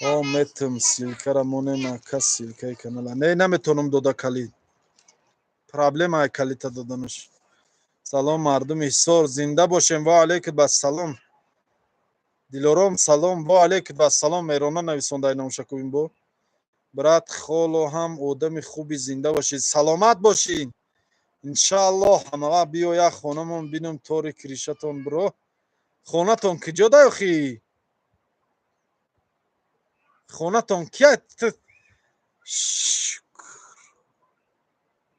О, метм ссылкара монем ака ссылкаи канала. Не, наметавонам дода калид. Проблема ай калита доданаш. Салом мардуми Ҳисор, зинда бошем. Ва алейкум ассалом. Дилором салом, ва алейкум ассалом. Эрона нависонда номшакубин бо. Брат холо ҳам одами хуби зинда бошед. Саломат бошед. Иншааллоҳ ҳамава биёя хонамон бинам тори кришатон бро. Хонатон куҷо да охи? Хонатон кия?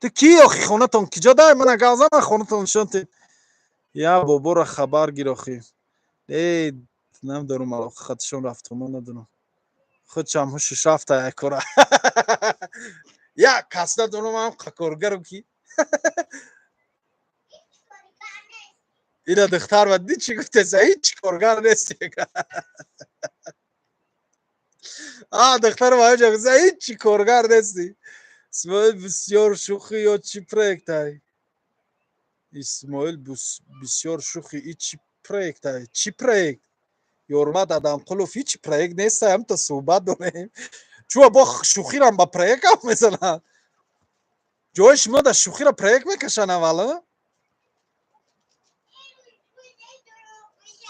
Ту ки охи хонатон куҷо да? Мана гап зана хонатон нишон те. Я боборо хабар гир охи. Э, намедонам алоқа хатишон рафтума надонам. Худшам ҳушаш рафта як кора. Я кас надонам ам коргарам ки. Ина духтар ва ди чӣ гуфтеса? Ҳеҷ коргар нест. А, духтар ва ҷо гуфта ҳеҷ коргар нести. Исмоил бисёр шӯхӣ ё чӣ проектай? Исмоил бисёр шӯхӣ и чӣ проектай? Чӣ проект? Ёрмат Адамқулов ҳеҷ проект нест, ҳамта суҳбат дорем. Чуа бо шӯхирам ба проект гап мезанад. Ҷои шумо да шӯхиро проект мекашанд аввал?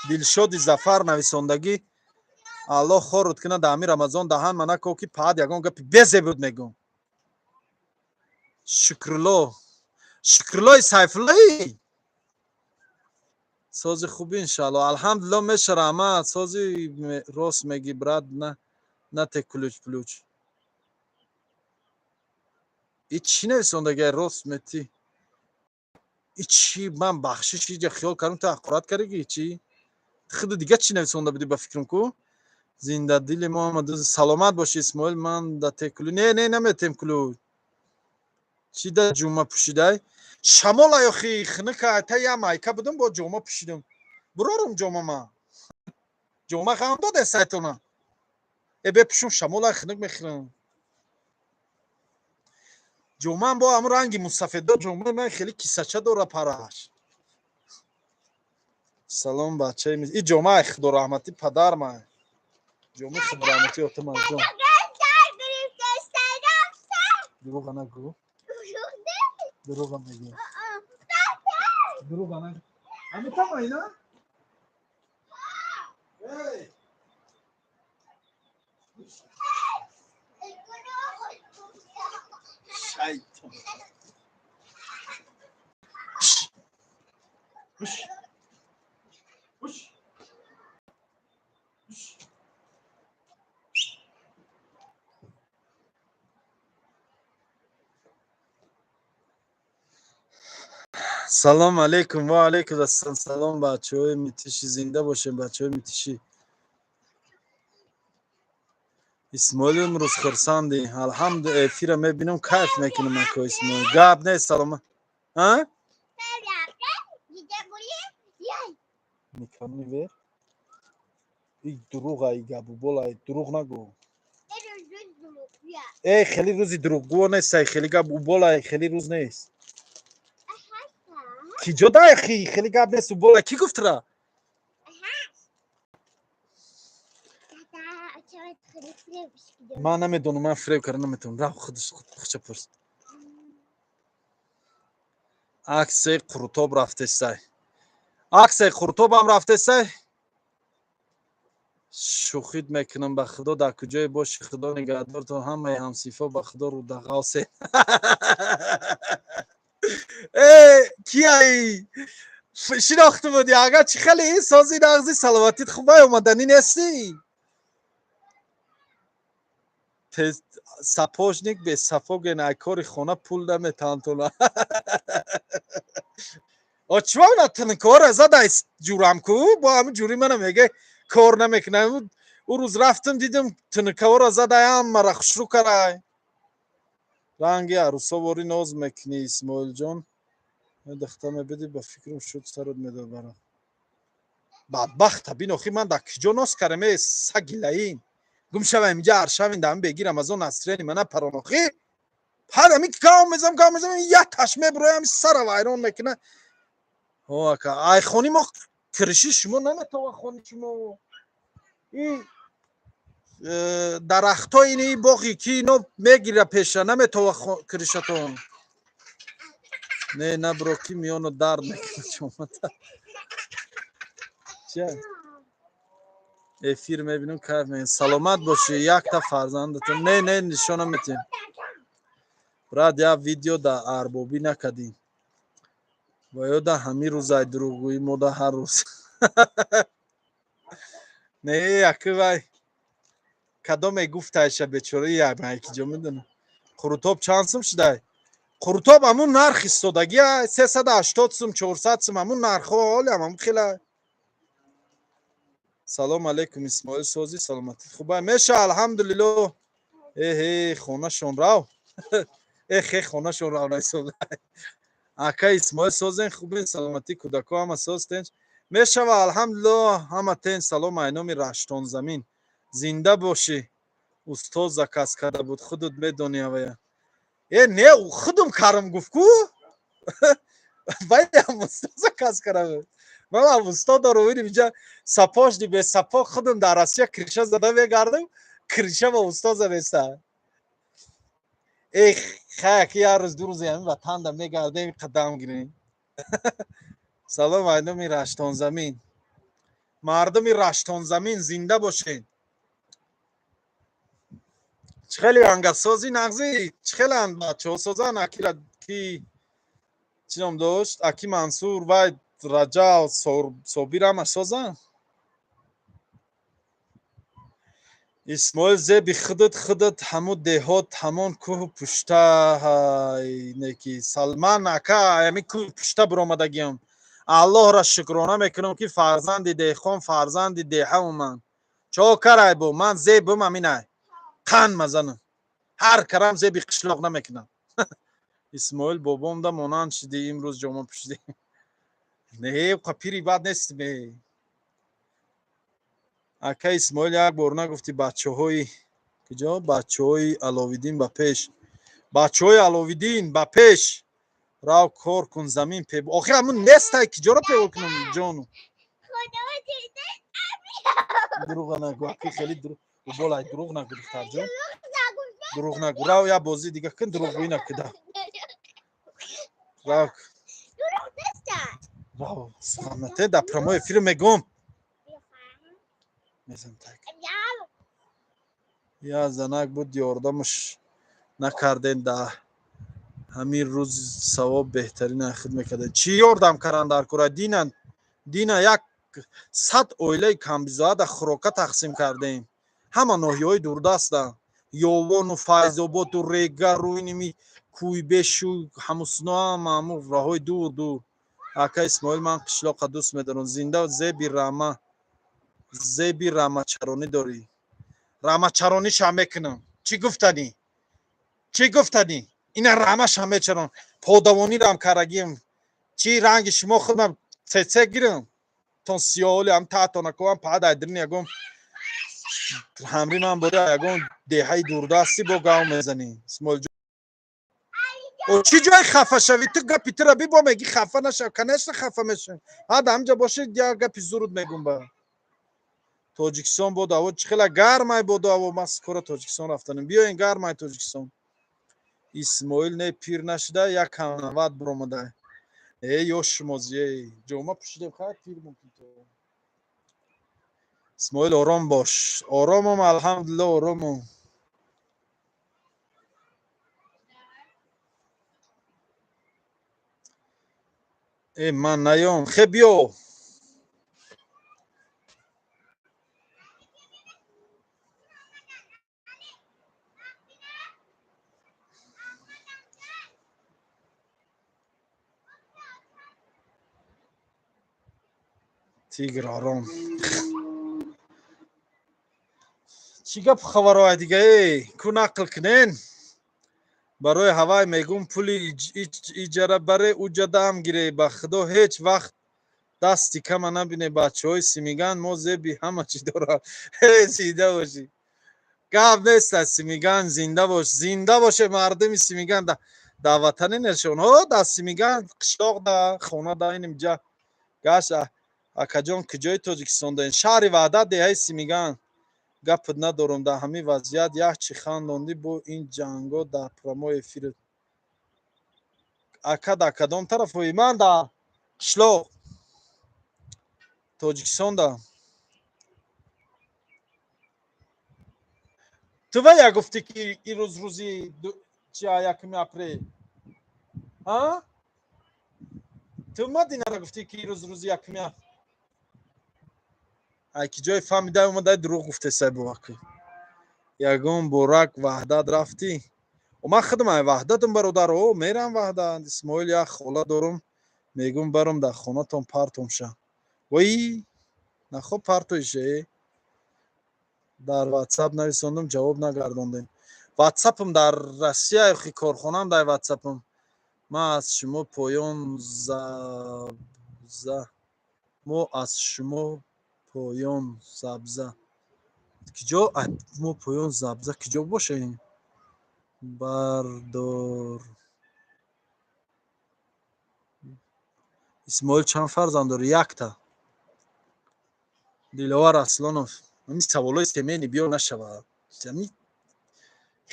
Дилшоди Зафар нависондагӣ Аллоҳ хорут кунад дар ҳамин Рамазон даҳан ма нако ки паҳат ягон гапи безе буд мегӯм. Шукрулло. Шукруллои Сайфуллои? Сози хуби иншаалло. Алҳамдулилло меша раҳмат. Сози рост мегӣ брат на на те ключ плюч. И чӣ нависондагӣ рост метӣ? И чӣ, ман бахшиш иҷа хиёл кардам, ту ҳақорат кардагӣ, чӣ? Худу дига чӣ нависонда будӣ ба фикрам ку? Зиндадили мо ҳама саломат бошӣ, Исмоил, ман да текулю. Не, не, наметем кулю. Чӣ да ҷума пӯшидай? Шамол аёхи хиника, та я майка будам, бо ҷома пӯшидам. Бурорум ҷомама. Ҷома ғам доде сайтона. Э, бепӯшум, шамола хиник мехӯрам. Ҷомаам бо ҳамун ранги мусафедо, ҷомаи ман хеле кисача дора параш. Салом, бачаи и ҷомаи худораҳматӣ падармай. Ҷомаи худораҳматӣ отамаҷон. Дурӯға нагӯ. Дурӯға мегӯ. Дурӯға нагӯ. Ами тама ина? Эй! Шайтон. Уш. Уш. Уш. Салом алейкум, ва алейкум ассалом. Салом, бачаҳои митиши, зинда бошем, бачаҳои митиши. Исмоил, имрӯз хурсандӣ. Алҳамду, эфира мебинам, кайф мекунам, ако Исмоил. Гап нест, салома. А? Никони вер? И дурӯға, и гапу бола, дурӯғ нагӯ. Э, хеле рӯзи дурӯғгӯ нест, хеле гап убола, хеле рӯз нест. Ки ҷо дай хеле гап нест убола, ки гуфтра? Ман намедонам, ман фиреб карда наметавонам. Рав худаш худша пурс. Аксияи Қурутоб рафтесай. Аксияи Қурутобам рафтесай. Шӯхит мекунам, ба худо, дар куҷое боши, худо нигаҳдортон, ҳамаи ҳамсифо, ба худо, рӯдағавсе. Э, кияи? Шинохту буди, ага чӣ хеле сози нағзи, саломатит хубай, омаданӣ нестӣ? Сапожник без сапоген, ай кори хона пул наметаҳантона. О, чима натанкора задай ҷурам ку, бо ҳамин ҷури мана мега кор намекунам. Ӯ рӯз рафтам, дидам тинкаора задай, ҳамара хушрӯ карай. Ранги арӯсоворӣ ноз мекунӣ, Исмоилҷон. Духта мебиди, ба фикрам шуд сарат медобара. Бадбахта бин, охи ман дар киҷо ноз кардам, э саги лаин. Гум шава инҷа, аршавин дам беги Рамазон насрени мана парон охи. Ҳар ами гав мезам, гав мезам, як таш мебуроям, сара вайрон мекуна. О, ака, ай хони мо кириши шумо наметова, хони шумо. И дарахтои ини боғи ки ино мегира пеша, наметова киришатон. Не, набро, ки миёно дард мекунад чомата. Чия? Эфир мебинам, кайф мекунам. Саломат бошӣ, якта фарзандатон. Не, не, нишона метиҳем. Брат, як видео да арбобӣ накардӣ. Ва ё да ҳамин рӯзай дурӯғгӯӣ, мо да ҳар рӯз. Не, яки вай кадоме гуфтайша бечора, ки ҷо медонам. Қурутоб чанд сум шудай? Қурутоб ҳамун нарх истодагия, 380 сум, 400 сум, ҳамун нархҳо ҳолиам ҳамун хела. Салом алейкум, Исмоил, созӣ, саломатӣ хубай меша, алҳамдулилло. Эҳе, хонашон рав. Эхе, хонашон рав найсода. Ака Исмоил, созен, хубен, саломатӣ, кӯдако ҳама соз, тенч мешава, алҳамдулилло, ҳама тен. Салом айноми Раштонзамин, зинда бошӣ. Устоз заказ карда буд, худут медонӣ авая. Э, не, худум карам гуфт ку, вайам устоз заказ карда буд. Ман устод дорум, инҷа сапожник без сапог, худум дар Россия крыша зада мегардам, крыша ба устод задеста. Эх, хай, ки як рӯз, ду рӯз ҳамин ватанда мегардем, қадам гирем. Салом айноми Раштонзамин, мардуми Раштонзамин, зинда бошед. Чӣ хеле ангасози нағзӣ, чӣ хелеанд бачаҳо, созан? Акира ки чӣ ном дошт, аки Мансур, вай Раҷаб, Собир, ҳама созанд. Исмоил, зеби худат худат ҳамун деҳот, ҳамон кӯҳу пушта неки. Салман ака, ҳамин кӯҳу пушта биромадагиам. Аллоҳро шукрона мекунам, ки фарзанди деҳқон, фарзанди деҳаум ман. Чо карай бо ман зебум аминай қанд мазанам, ҳар карам зеби қишлоқ намекунам. Исмоил, бобомда монанд шудӣ, имрӯз ҷома пӯшидӣ. Не, пири бад нестим. Ака Исмоил, як бор нагуфтӣ, бачаҳои куҷо, бачаҳои Аловиддин ба пеш, бачаҳои Аловиддин ба пеш, рав кор кун, замин пе. Охир ҳамун нестай, киҷоро пево кунам, ҷону? Дурӯға нагӯ, аки, хеле болай, дурӯғ нагӯ, духтарҷон, дурӯғ нагӯ. Рав, як бозӣ дига кун, дурӯғгӯӣ накуда, рав, рав. Суханате дар прямой эфир мегӯм, мезан так. Я занак буд, ёрдамаш накарден, да ҳамин рӯз савоб беҳтарин худ мекарден. Чӣ ёрдам кардан дар кора? Дина 100 оилаи камбизоата хӯрока тақсим кардем, ҳама ноҳияҳои дурдаста, Ёвону Файзоботу Регару иними Кӯйбешу Ҳамусно, ҳама ҳаму роҳҳои дур дур. Ака Исмоил, ман қишлоқа дӯст медорам. Зинда зеби рама, зеби рамачаронӣ дорӣ, рамачарониша мекунам. Чӣ гуфтанӣ, чӣ гуфтанӣ? Ина рамаша мечарон, подавонирам карагием. Чӣ ранги шумо худам цеце гирам тон сиёҳоли ҳам таътонаковам паҳад айдрин ягон ҳамри ман бора, ягон деҳаи дурдасти бо гав мезанӣ. Исмоилҷон, чӣ ҷои хафа шавӣ ту? Гапи тура бибо меги, хафа нашав. Конечно, хафа мешавем. Ҳад ҳамҷа бошед, як гапи зуруд мегум. Ба Тоҷикистон боду ҳаво чӣ хела гармай, боду ҳаво. Ман скоро Тоҷикистон рафтанем, биёен, гармай Тоҷикистон. Исмоил, не, пир нашуда, як ҳам 90 биромада. Э, ё шумози э ҷома пӯшидем, хай, пир мумкин то. Исмоил, ором бош. Оромам, алҳамдулилла, оромам. Э, ман наём, хе, биё. Тигр, ором. Чӣ гап, хабарҳои дига? Э, ку нақл кунен. Барои ҳавай мегум, пули иҷара баре уҷа дам гире. Ба худо, ҳеҷ вақт дасти кама набине. Бачаҳои Симиган мо зеби ҳама чӣ дорад. Зинда бошӣ, гап нест. Аз Симиган зинда бош, зинда боше мардуми Симиган. Дар ватане нешон ҳо, дар Симиган қишлоқ, да хона, да инимҷа гашт. Акаҷон, куҷои Тоҷикистон даен? Шаҳри Ваҳдат, деҳаи Симиган. Гапат надорам, дар ҳамин вазъият як чӣ хандондӣ бо ин ҷанго дар прямой эфир. Ака, дар кадом тарафҳои? Ман дар қишлоқ, Тоҷикистонда. Ту вая гуфтӣ, ки ирӯз рӯзи чи, 1 апрел? А ту мадинара гуфтӣ, ки ирӯз рӯзи якуми. Ай, ки ҷои фаҳмида омадай, дурӯғ гуфтесай боваки. Ягон борак Ваҳдат рафтӣ? Ман худам ай Ваҳдатам, бародар, о, мерам Ваҳдат. Исмоил, як хола дорум, мегум барам дар хонатон партом ша. Вой, нахоб партоише. Дар Ватсап нависондум, ҷавоб нагардондем. Ватсапам дар Россия, хи корхонаам дар ватсапам. Ман аз шумо поён забза, мо аз шумо поён забза. Киҷо мо поён забза, киҷо бошем? Бардор. Исмоил, чанд фарзанд дорӣ? Якта. Диловар Аслонов, ҳамин саволҳои семейный биё нашавад.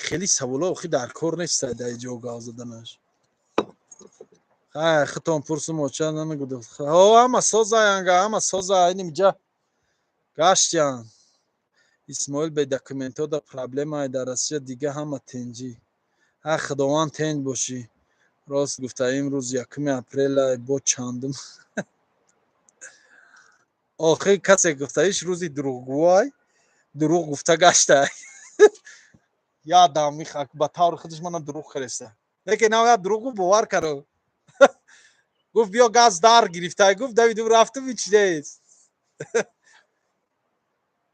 Хеле саволҳо охи дар кор нест дар ҷо гав заданаш. Хай, хитон пурсум, оча нанагуд. Ҳама созаянга, ҳама соза, инимҷа гаштян. Исмоил, бе документҳо да проблемае дар Россия, дига ҳама тенҷӣ. Ҳа, худованд, тенҷ бошӣ. Рост гуфта, имрӯз 1 апрела, бо чандум? Охир касе гуфта, иш рӯзи дурӯғгӯай. Дурӯғ гуфта гашта. Я дам ба таври худаш мана дурӯғ кареста. Лекин нав я дурӯғ гуфт, бовар кард. Гуфт биё газ дар гирифта. Гуфт давидум рафтум, ҳеч нест.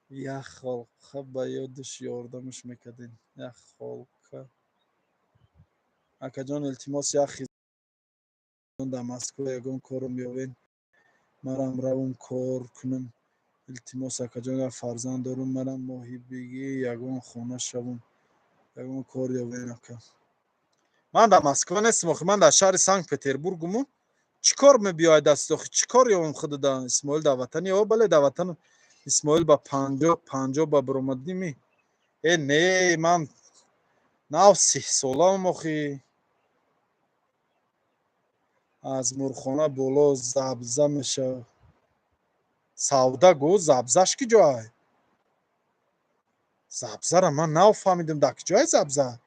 Як холка ба ёдаш ёрдамаш мекардем. Як холка. Акаҷон, илтимос, як дар Москва ягон кором ёвен. Марам равум кор кунам. Илтимос, акаҷон, як фарзанд дорум, марам моҳибигӣ ягон хона шавум. Ягон кор ёвен, ака. Ман дар Москва нестам, охи ман дар шаҳри Санкт Петербургуму. Чӣ кор мебиёяд даст, охи чӣ кор ёвам худо да Исмоил дар ватани? О, бале, дар ватан Исмоил ба 50-50 ба баромадими. Э, не, ман нав 30 солаам охи. Аз мурхона боло забза мешавад. Савда гу забзаш ки ҷой? Забзара ман нав фаҳмидам, дар ки ҷой забза?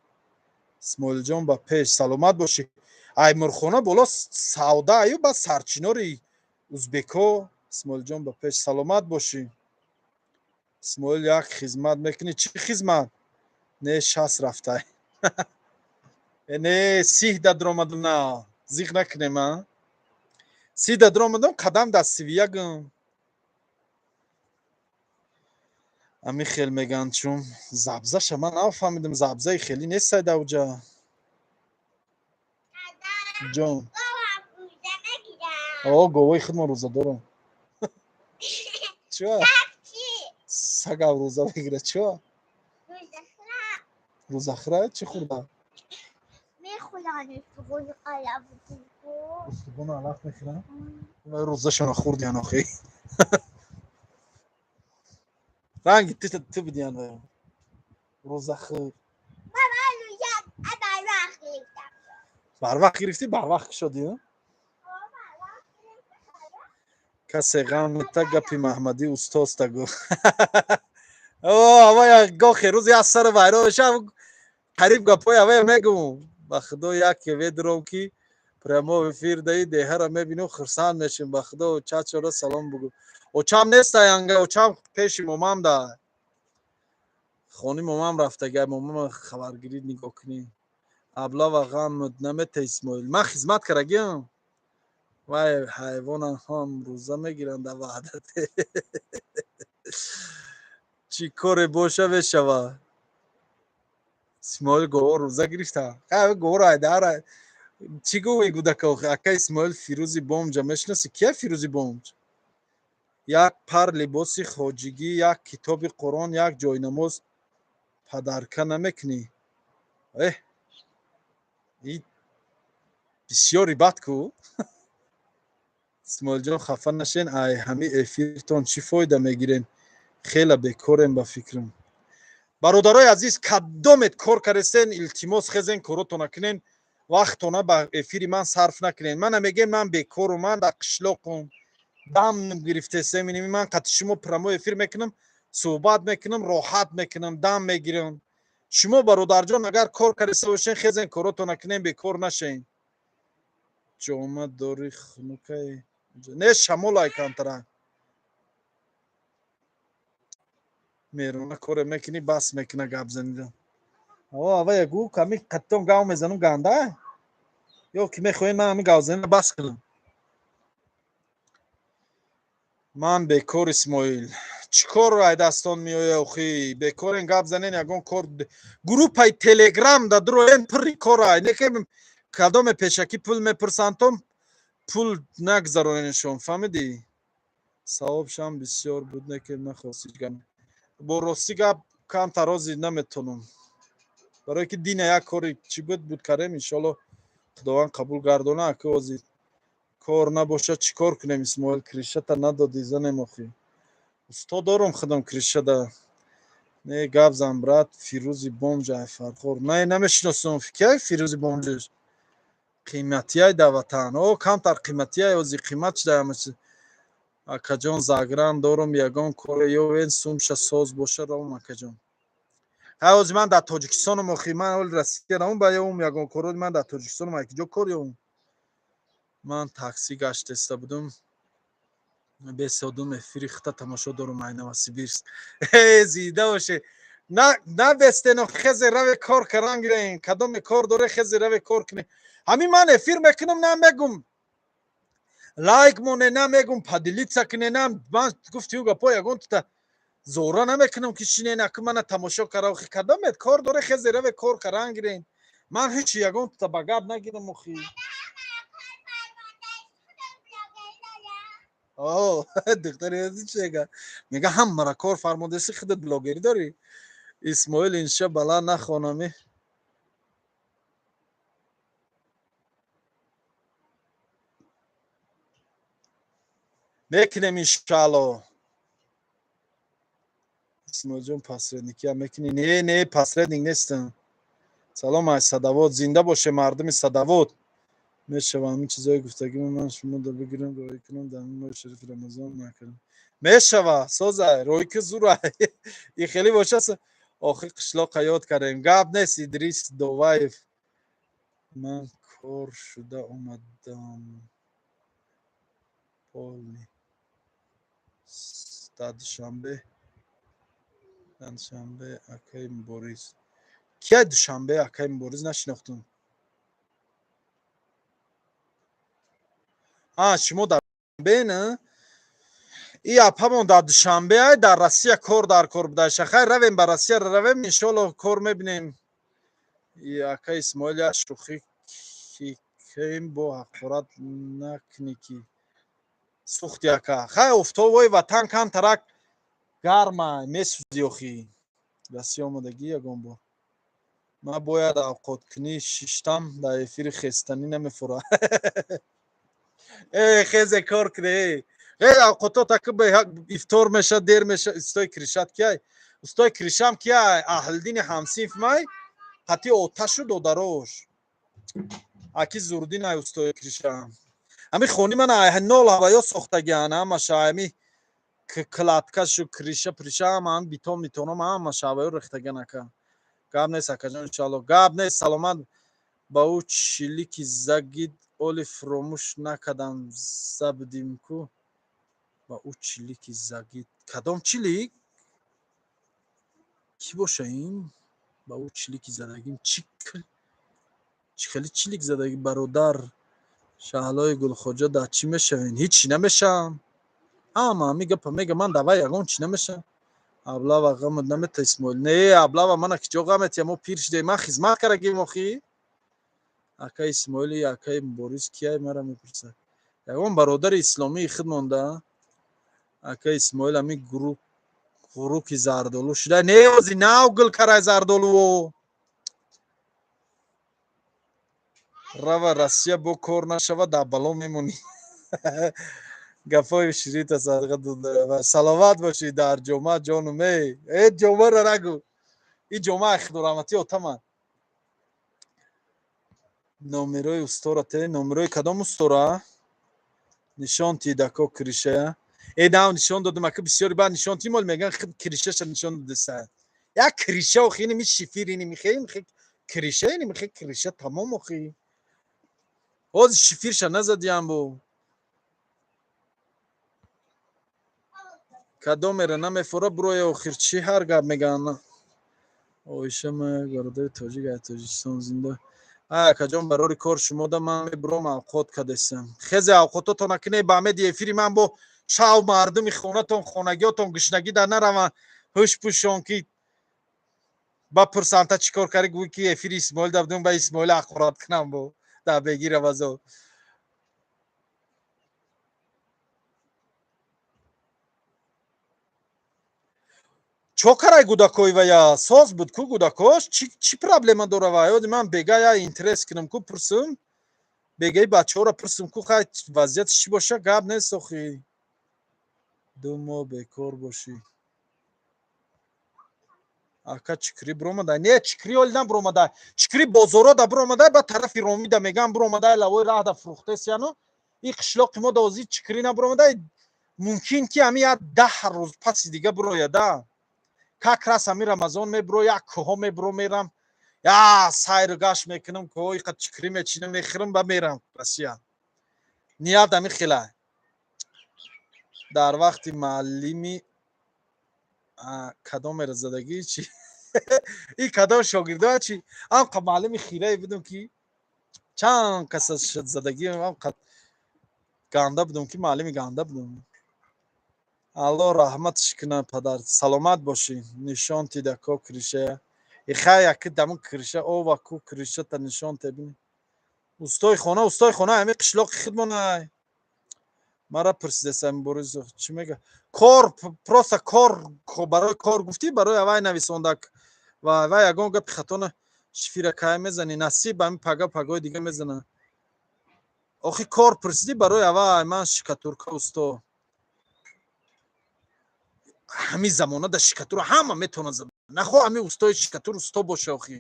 Исмоилҷон, ба пеш, саломат бошӣ. Ай мурхона боло савда аю, баъд сарчинори узбеко. Исмоилҷон, ба пеш, саломат бошӣ. Исмоил, як хизмат мекунӣ? Чӣ хизмат? Не, 60 рафтай. Э, не, 30 да дуромадам, на зиқ накунем, а 30 да дуромадам, қадам дар 31-м. Ами хел меган, чун забзаша ман нафаҳмидам, забзаи хелӣ нестай давҷа. Ҷон, о, говои худмон рӯза дорам. Чё? Сагам рӯза мегира, чё? Рӯзахӯра чӣ хӯрда? Устухону алаф мехӯранд? Рӯзашона хӯрдиян охи. Ранги ту будиян рӯзахӯр. Барвақт гирифтӣ, барвақт кушодӣ? Касе ғам мета, гапи Маҳмадӣ устозта гуфт. О, авая гохе рӯзи аз сари вайрон шав, қариб гапҳои авая мегум. Ба худо, яке ведуром ки прямой эфир даи деҳара мебинем, хурсанд мешем. Ба худо, чачора салом бугу. Очам нестай анга, очам пеши момам да. Хони момам рафтага, момама хабаргирӣ нигоҳ кунӣ. Аблава ғам намета, Исмоил. Ман хизмат карагиам. Вай ҳайвонам ҳам рӯза мегиранд дар ваҳдат. Чӣ коре боша мешава. Исмоил говор рӯза гирифта. Говор айдара. Чӣ гӯи гудака охи? Ака Исмоил, Фирӯзи Бомҷа мешиноси? Кия Фирӯзи Бомҷ? Як пар либоси хоҷигӣ, як китоби Қуръон, як ҷойнамоз падарка намекунӣ? Эҳ, и бисёри бад ку. Исмоилҷон, хафа нашен, ай ҳами эфиртон чӣ фоида мегирем? Хела бекорем ба фикрам. Бародарои азиз, кадомет кор кардестен, илтимос, хезен коротона кунен, вақтона ба эфири ман сарф накунен. Мана мегем, ман бекору, ман дар қишлоқум, дам гирифтесем, иними ман қати шумо прямой эфир мекунам, суҳбат мекунам, роҳат мекунам, дам мегирам. Шумо, бародарҷон, агар кор кардеста бошен, хезен коротона кунен, бекор нашен. Ҷома дори хунукай. Не, шамолай камтара. Мерона коре мекунӣ, бас мекуна гап занида. О, авая гу, ками қаттон гав мезанам ганда? Ё ки мехоҳем ман ҳамин гавзанина бас кунам? Ман бекор, Исмоил. Чӣ кор ай дастон меоя охи? Бекорен, гап занен, ягон кор. Группаи Телеграм да дуроен, пурри кор ай. Неке кадоме пешакӣ пул мепурсанд, пул нагзароненшон, фаҳмидӣ? Савобшам бисёр буд, неке нахост ҳеҷ гап. Бо ростӣ гап камтар ози наметонам. Барое ки дина як кори чӣ буд кардем, иншоалло Худованд қабул гардона, аки ози кор набошад, чӣ кор кунем? Исмоил, кришата надодӣ, занем охи. Усто дорум худам кришада. Не, гап зан, брат, Фирӯзи Бомҷ ай Фархор. Не, намешиносам. Кия Фирӯзи Бомҷ? Қиматияй дар ватан. О, камтар қиматияй, ози қимат шуда ҳама чиз. Акаҷон, загран дорум, ягон коре ёвен, сумша соз боша, равум, акаҷон. Ҳай, ози ман дар Тоҷикистонам охи, ман оли Россия равум, ба ёвум ягон коро, ман дар Тоҷикистонам, ай киҷо кор ёвум? Ман таксӣ гаштеста будум. Бесодум эфири хита тамошо дорум, ай Новосибирск. Э, зида боше. На набестено, хезе раве кор каран гирен. Кадоме кор доре, хезе раве кор кне. Ҳамин ман эфир мекунам, на мегум лайк моне, на мегум поделиться кне, на ман гуфти ӯ гапо ягон тута зора намекунам, ки шине наку мана тамошо кара. Охи, кадомет кор доре, хезе раве кор каран гирен. Ман ҳечи ягон тута ба гап нагирам охи. О, духтари азиз, чӣ мега? Мега, ҳамара кор фармодаси, худат блогерӣ дорӣ. Исмоил, инша баланд нахонами. Мекунем, иншаалло. Исмоилҷон, посредникия мекунӣ? Не, не, посредник нестам. Салом ай Садавод, зинда боше мардуми Садавод. Мешава ҳамин чизое гуфтагима ман шумо да бигирам, роӣ кунам, дар моҳи шарифи Рамазон накардам. Мешава, созай, роӣ ки, зурай. И хеле боша, охир қишлоқа ёд кардем. Гап нест, Идрис Доваев. Ман кор шуда омадам. Полный. Дар Душанбе. Дар Душанбе акаи Мубориз. Кия Душанбе акаи Мубориз, нашинохтум. А, шумо дар Душанбе, на? И апамон дар Душанбе ай, дар Россия кор дар кор будаша. Хайр, равем, ба Россия равем, иншоалло, кор мебинем. И ака Исмоил, як шӯхӣ кикем, бо ҳақорат накунӣ, ки сӯхти ака. Хай, офтобои ватан камтарак гарма, месӯзи охи. Россия омадагӣ ягон бор? Ман бояд авқоткунӣ шиштам, дар эфири хестанӣ намефура. Э, хезе кор куне. Э, авқотот ака ифтор меша, дер меша. Устои кришат кияй? Устои кришам кияй? Аҳлидини ҳамсинф май, қати оташу додарош. Аки Зурдин ай устои кришам. Ҳами хони ман ай нол ҳаваё сохтагиан ҳамаша, ҳами кладкашу криша приша ҳама ҳами битон битоном ҳамаша ҳаваё рехтагиан ака. Гап нест, акаҷон, иншоалло. Гап нест, саломат. Ба ӯ чилики загид оли фуромӯш накардам, забдим ку. Ба ӯ чилики загид. Кадом чилик? Кӣ боша ин? Ба ӯ чилики задагим чӣ чӣ хеле чилик задагӣ, бародар? Шаҳлои Гулхоҷа, дар чӣ мешавен? Ҳичи намешавам. Ҳама ҳами гапа мега, ман давай ягон чӣ намешавам. Аблава ғамат намета, Исмоил? Не, аблава мана киҷо ғаметия, мо пир шудем, ман хизмат кардагим охи. Акаи Исмоили, акаи Мубориз кияй, мара мепурсад. Ягон бародари исломии худ монда. Акаи Исмоил, ҳами ғуруки зардолу шуда? Не, ози нав гул карай зардолуо. Рава Россия, бо кор нашава, дар бало мемонӣ. Гапҳои ширита садқа дуда. Саломат бошӣ дар ҷома, ҷонум. Эй, э, ҷомаро нагӯ. Ин ҷома худораҳматӣ отаман. Номерои устора те, номерои кадом устора? Нишон тид, ако, кришая. Э, нав нишон додам, ака, бисёри баъд нишон тимол меган, кришаша нишон додеса. Як криша охи, иними шифир, иними хе, михе криша, иними хе криша, тамом охи. Ҳозир шифирша назадиям бо. Кадомера намефора, буроя охир, чӣ ҳар гап меган? Оиша, ма бародари тоҷик ай Тоҷикистон, зинда. Ай акаҷон, барори кор шумода, ман мебуром, авқот кадесам. Хезе авқототон акине ба амеди эфири ман бо шав мардуми хонатон, хонагиётон гушнагӣ дар нараванд, ҳуш пӯшон, ки ба пурсанта чӣ кор карӣ, гӯй ки эфири Исмоил да будум, ба Исмоил ҳақорат кунам, бо дар бегира базор. Чо карай гудакои вая? Соз буд ку гудакош, чӣ проблема дора вай? Оди ман бега я интерес кунам ку, пурсум бегаи бачаҳоро, пурсум ку, хай, вазъиятш чӣ боша. Гап нест охи, 2 моҳ бекор бошӣ. Ака, чикрӣ биромадай? Не, чикрӣ оли набиромадай. Чикрӣ бозорода биромадай, ба тарафи Ромида меган биромадай, лавои раҳда фурӯхтесияну. И қишлоқи мо да ози чикрӣ набиромадай. Мумкин ки ҳами як 10 рӯз паси дига бирояда, как раз ҳами Рамазон мебиро, як кӯҳо мебиро, мерам, я сайру гашт мекунам, кӯҳои қа чикрӣ мечинам, мехӯрам, ба мерам Россия. Ният ҳами хела. Дар вақти муаллими кадомеро задагӣ чи? И кадом шогирдоа чи? Амқа муаллими хирае будум, ки чанд каса задагӣ, амқа ганда будум, ки муаллими ганда будум. Алло раҳматш кунад, падар. Саломат бошӣ. Нишон тида ко кришая. Ихай, яки дамун криша ова ку, кришата нишон тебини. Устои хона, устои хона ҳами қишлоқи хидмонай. Мара пурсидесам, Борисов чӣ мега? Кор, просто кор, барои кор гуфтӣ, барои авай нависондак ва вай ягон гапи хато на. Шифира кай мезанӣ? Насиб, ҳами пага, пагои дига мезана. Охи, кор пурсидӣ, барои авай ман штукатурка усто. Ҳамин замона да штукатура ҳама метавонад зада. Нахо ҳамин устои штукатур усто боша. Охи,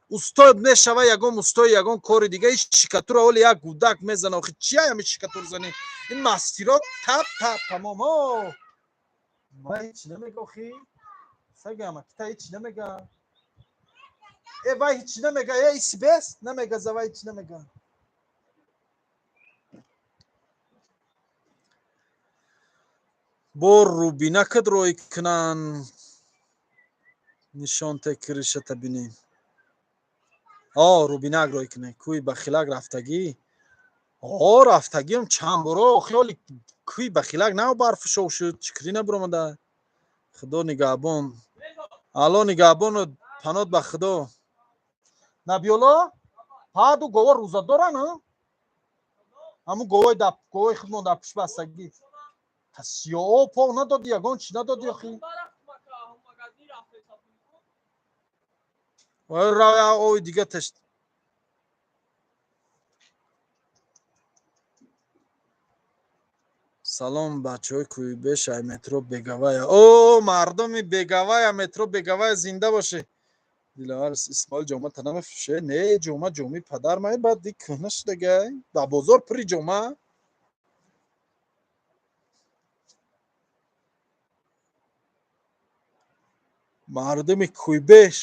усто мешава ягон устои ягон кори дига. Штукатура оли як гудак мезана. Охи, чия ҳами штукатур зани? Ин мастиро тап тап, тамом. О, ма ҳеч намега. Охи, сагама кита ҳеч намега. Э, вай ҳеч намега. Э, исбес намега, за вай ҳеч намега. Бо рубинакат рой кунанд, нишонте кришата бинем. О, рубинак рой кунем. Кӯи Бахилак рафтагӣ? О, рафтагиам чанд боро. Охи, оли кӯи Бахилак нав барфу шов шуд, чикрӣ набуромада. Худо нигаҳбон, алло нигаҳбону панот ба Худо. Набиёло, ҳаду гова рӯза доран, ҳамун говои говои худмон дар пушт бастагӣ. Сиёҳ пов надоди, ягон чӣ надоди. Охи, ой, дига таш. Салом, бачаҳои Кӯйбеш, ай метро Беговая. О, мардуми Беговая, метро Беговая, зинда боше. Диловар Исмоил, ҷома та намефурӯше? Не, ҷома ҷомаи падар май, баъд ди кӯҳна шудагай. Дар бозор пури ҷома. Мардуми Кӯйбеш,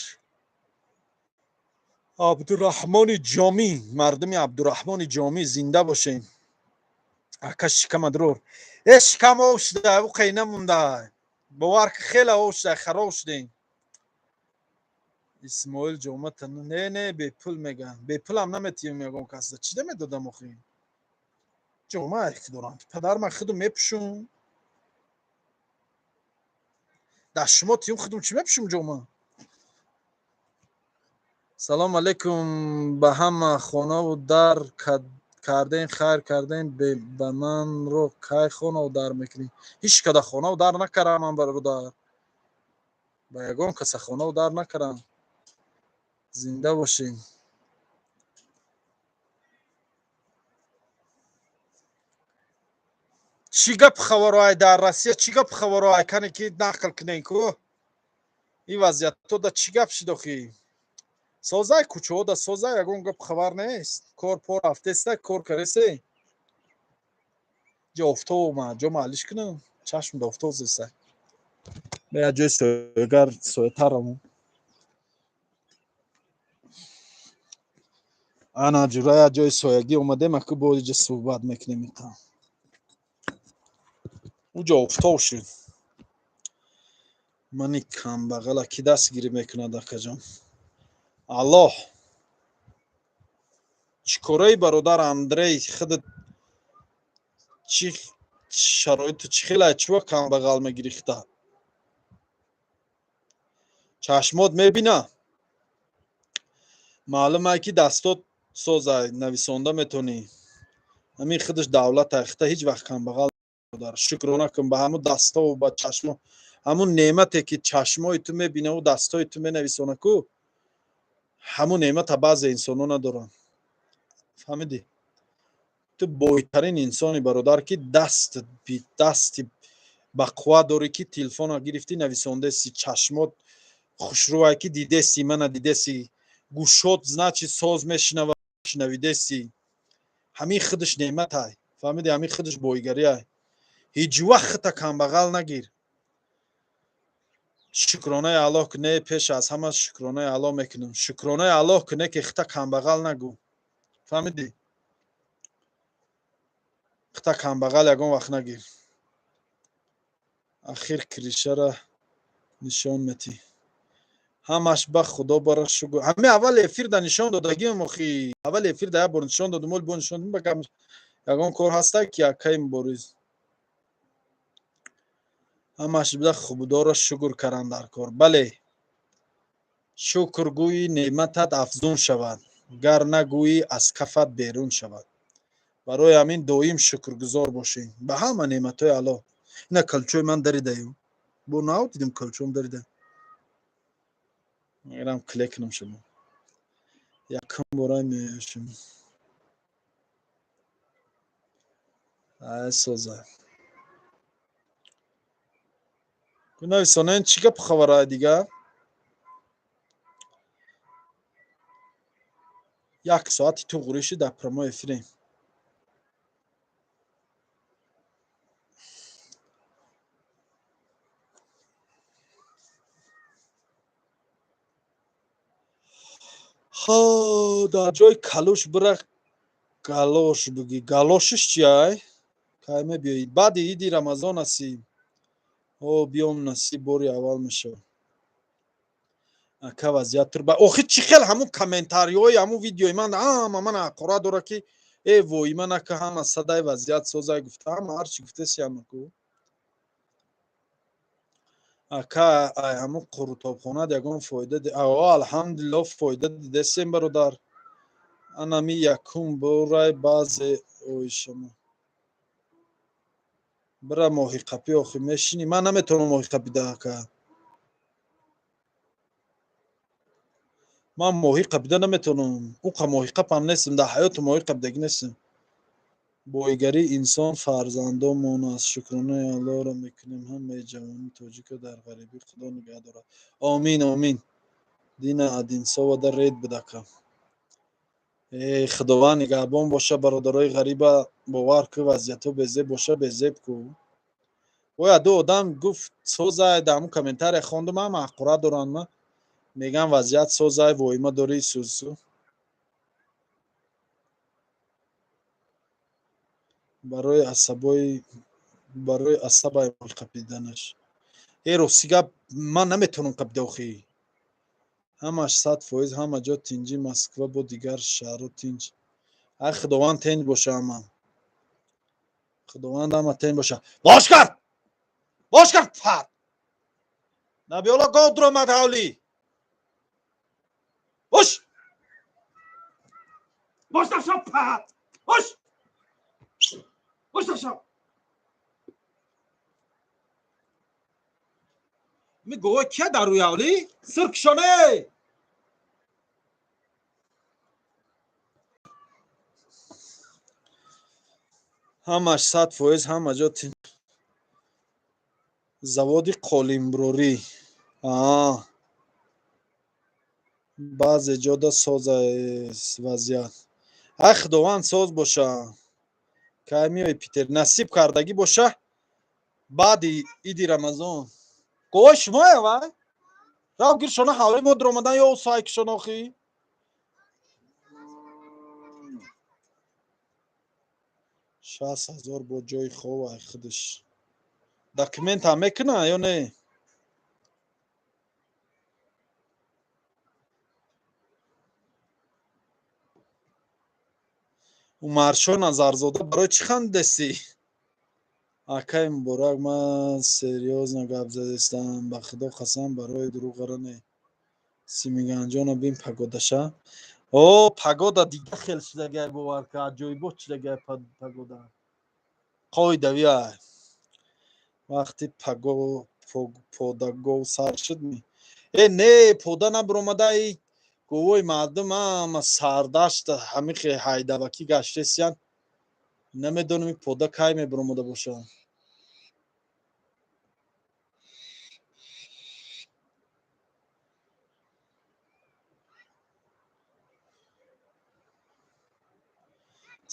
Абдураҳмони Ҷомӣ, мардуми Абдураҳмони Ҷомӣ, зинда бошем. Ака, шикама дрор. Э, шикам ов шуда, ӯ қайна монда. Бовар ки, хеле ов шуда, хароб шудем. Исмоил, ҷомата не, не, бепул меган. Бепулам наметиҳем ягон каса. Чӣ намедодам охи? Ҷома дорам, падар, ман худум мепӯшум. Дар шумо тиюм, худум чӣ мепӯшум ҷома? Салом алейкум ба ҳама. Хонаву дар кардем, хайр кардем. Ба манро кай хонаву дар мекунӣ? Ҳеҷ када хонаву дар накардам ман, бародар. Ба ягон каса хонаву дар накардам. Зинда бошем. Чӣ гап хабаро ай дар Россия? Чӣ гап хабаро ай? Кане ки нақл кунем ку, ин вазъиятто да чӣ гап шид охи? Созай, кӯчаҳо да созай, ягон гап хабар нест. Кор пор рафтеста, кор каресе? Ҷо офтоб омад, ҷо маълиш кунам, чашм да офтоб зеса. Ба як ҷои соягар соятарамон. Ана ҷура, як ҷои соягӣ омадем, аку бо иҷа суҳбат мекунем. Иқа уҷо офтоб шуд. Мани камбағала кӣ дастгирӣ мекунад, акаҷон? Аллоҳ. Чӣ кораи, бародар Андрей? Худат чӣ, шароиту чӣ хелай? Чӣ камбағал мегирӣ хита? Чашмот мебина, маълум ай, ки дастот созай, нависонда метонӣ. Ҳамин худаш давлатай. Хита ҳеҷ вақт камбағал. Шукрона кун ба ҳамун дастову ба чашмо, ҳамун неъмате, ки чашмои ту мебинаву дастои ту менависона ку. Ҳамун неъмата баъзе инсонҳо надоранд, фаҳмидӣ? Ту бойтарин инсони, бародар, ки даст дасти ба қувват дорӣ, ки телефона гирифтӣ, нависондаси. Чашмот хушрӯвай, ки дидеси, мана дидеси. Гӯшот, значит, соз мешинава, шунавидеси. Ҳамин худаш неъматай, фаҳмиди? Ҳамин худаш боигариай. Ҳеҷ вақт хита камбағал нагир. Шукронаи Аллоҳ куне. Пеш аз ҳама шукронаи Аллоҳ мекунам. Шукронаи Аллоҳ куне, ки хита камбағал нагӯ, фаҳмидӣ? Хита камбағал ягон вақт нагир. Ахир кришара нишон метӣ. Ҳамаш ба худо бара шукр. Ҳами аввал эфир да нишон додагиам охи. Аввал эфир да як бор нишон додум, оли бо нишон додум, ба кам ягон кор ҳаста ки акаи Мубориз. Ҳамаш буда худоро шукр кардан дар кор. Бале. Шукр гӯйи неъматат афзун шавад, гар нагӯйӣ аз кафат берун шавад. Барои ҳамин доим шукргузор бошем ба ҳама неъматҳои Аллоҳ. Ина калчои ман даридаю. Бо нав дидим калчом дарида. Мерам кле кунам шумо. Якум бора мешум. Ай соза. Нависонен чӣ гап хабарай дига? Як соати туғрӣ шуд дар прямой эфирем. Хо дар ҷои калуш бира галош бигӣ. Галошиш чиай? Кай мебиёӣ? Баъди иди Рамазон ҳастӣ. О биём насиб бори аввал мешавад. Ака вазъият турба. Охи чӣ хел ҳамун комментариҳои ҳамун видеои ман ҳама ман ҳақорат дора ки э воима нака ҳама садай вазъият созай гуфта ҳама ҳарчи гуфтеси ҳамаку. Ака ай ҳамун қурутобхонат ягон фоида о алҳамдулиллоҳ фоида дидесем бародар. Анами якум борай баъзе ой шумо. Бира моҳиқапӣ охи мешинӣ. Ман наметавонам моҳиқапида ака. Ман моҳӣ қапида наметавонам. Уқа моҳиқапам нестам. Дар ҳаёту моҳӣ қапидагӣ нестам. Боигарии инсон фарзандомон аст. Шукронаи Аллоҳро мекунем. Ҳамаи ҷавони тоҷикро дар ғарибӣ Худо нигаҳ дорад. Омин, омин. Дина Адинсовада ред будака. Эй Худованд нигаҳбон боша бародарои ғариба бовар ку вазъиятҳо безеб боша безеб ку. Бояд ду одам гуфт созай дар ҳамун комментария хондум ҳама ҳақорат доранд ма. Меган вазъият созай воима дори сусу. Барои асабай қапиданаш. Э рости гап ман наметавонам қапида охи. Ҳамаш 100% ҳама ҷо тинҷи Москва бо дигар шаҳрҳо тинҷ. Ай Худованд тинҷ боша ҳама. Худованд ҳама тинҷ боша. Бош кард! Бош кард фат! Набиёлло гов дуромад ҳавлӣ. Бош! Бош наша пат! Бош! Бош наша! Ми говой кия дар рӯи ҳавлӣ? Сир кишоне! Ҳамаш 100% ҳама ҷо тинҷ. Заводи қолинбурорӣ. Баъзе ҷода соз вазъият. Ай Худованд соз боша. Кай меои Питер? Насиб кардагӣ боша баъди иди Рамазон. Говой шумоя вай? Рав гиршона ҳавлии мо дуромадан ё сай кишон охи? 60 000 бо ҷои хоб ай худаш. Документ ҳам мекуна ё не? Умаршо Назарзода барои чӣ хандидесӣ? Акаи Муборак, ман серьёзно гап задестам. Ба худо қасам барои дурӯғара не. Симиганҷона бин пагодаша. О, пагода дига хел шудагай бовар ка, аҷоибот шудагай пагода. Қоидавӣ ай. Вақти подагов сар шуд ми. Э не, пода набуромада и говои мардум ҳама сардашт ҳамихе ҳайдавакӣ гаштесиян. Намедонам и пода кай мебуромада бошад.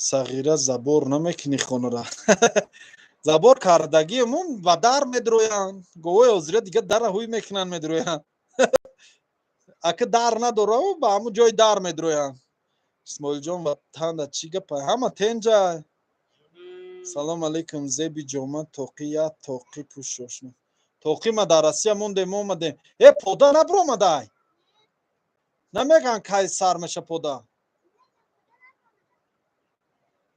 Сағира забор намекунӣ хонара. Забор кардагиамон ба дар медроянд. Говои ҳозира дига дара ҳуй мекунанд медроянд. Ака дар надора ба ҳамун ҷои дар медроянд. Исмоилҷон ватанда чӣ гапа? Ҳама тенҷа. Салом алейкум зеби ҷома тоқи як тоқи пӯш ошно. Тоқима дар Россия мондем, омадем. Э, пода набуромадай, намеган, кай сар меша пода.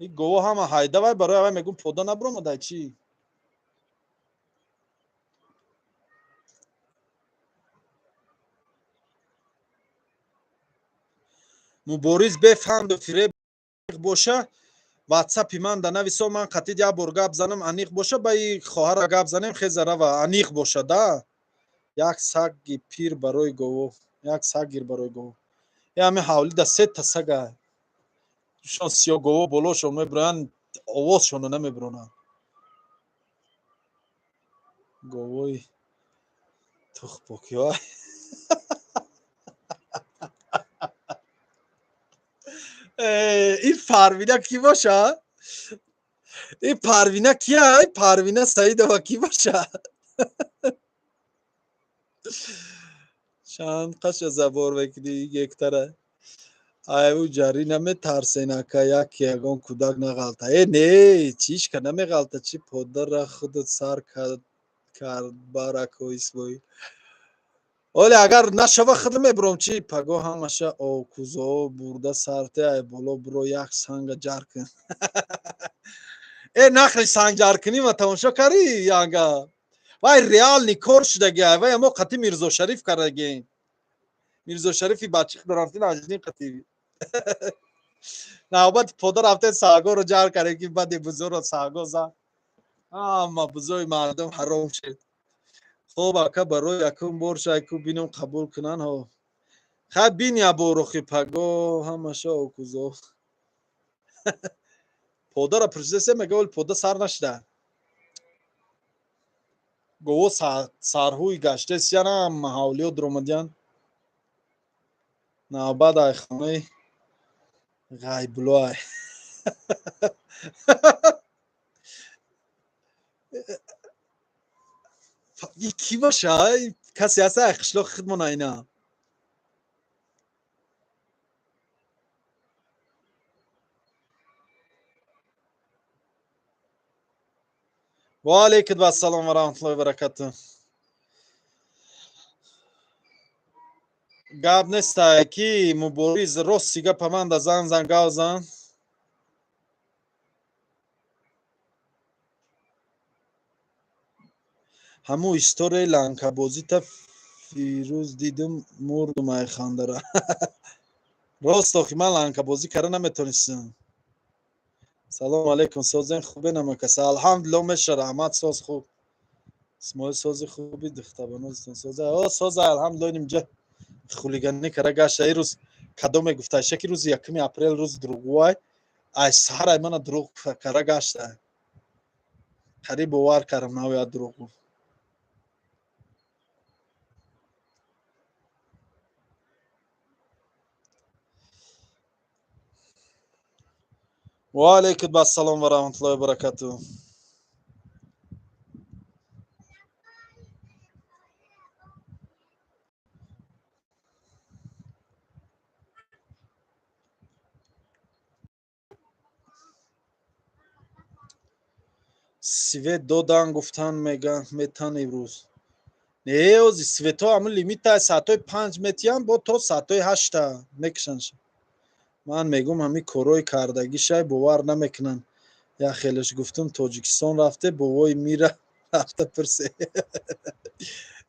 И гово ҳама ҳайдавай, барои авай мегум, пода набуромадай чӣ? Мубориз, бефанду фиреб боша, ватсапи ман да нависо, ман қатид як бор гап занам, аниқ боша. Ба и хоҳара гап занем, хеза рава, аниқ боша да. Як саги пир барои гово, як саг гир барои гово. Е, ҳами ҳавлида сета сага шон, сиё гово болошон мебироянд, овозшонро намебиронанд. Говои тухпокиҳо. Ин Парвина кӣ боша? Ин Парвина кия? Ин Парвина Саидова кӣ боша? Чанд қаша забор мекунӣ гектара? Айву ҷарӣ наметарсен, ака, яке ягон кӯдак нағалта? Э, не, чишка намеғалта. Чӣ подара худат сар кард, барако Исмоил. Оле, агар нашава, худ мебуром. Чӣ, паго ҳамаша окузо бурда сарте. Ай боло буро, як санга ҷар кун. Э, нахли сангҷаркунӣ ма тамошо карӣ янга? Вай реальный кор шудаги. Вай мо қати Мирзошариф кардагем. Мирзошарифи бачих рафтин, аҷнин қати навбати пода рафтен, сангоро ҷар кардем, ки баъде бузоро санго зад, ҳама бузои мардум ҳаром шуд. Хоб, ака, барои якум бор шайку бинам, қабул кунанд ҳо. Хай, бин яборохи, паго ҳамаша окузо. Подара пурсидасе, мега, оли пода сар нашуда. Гово сарҳӯи гаштесиян, ҳама ҳавлиё дуромадиян. Навбат ай хонаи Ғайбуллоай. Кӣ боша? Касе ҳаста ай қишлоқи худмона ина? Ва алайкум ассалом ва раҳматуллоҳи ва баракатуҳ. Гап нестай ки, Мубориз, рости гапа манда зан зан, гав зан. Ҳамун историяи ланкабозита фирӯз дидум, мурдум ай хандара. Рост, охи, ман ланкабозӣ кара наметонистам. Салому алайкум, созен, хубе намакаса? Алҳамдулилло, меша, раҳмат, соз, хуб. Исмоил, сози, хуби? Духтабонозтон соза? О, соза, алҳамдулилло. Нимҷа хулиганӣ кара гашта. Ин рӯз кадоме гуфташа, ки рӯзи 1 апрел рӯзи дурӯғгӯай? Ай саҳар ай мана дурӯғ кара гашта. Қариб бовар кардам, навояд дурӯғ гуфт. Ва алайкум ассалом ва раҳматуллоҳи ва баракатуҳ. Свет додан гуфтан, мега метан имрӯз. Не, ози светҳо ҳамун лимита соатҳои 5 метиҳанд, бо то соатҳои 8-та мекушанд. Ман мегум, ҳамин корҳои кардагишай бовар намекунанд. Як хелеш гуфтум, Тоҷикистон рафте, бовои мира рафта пурсе.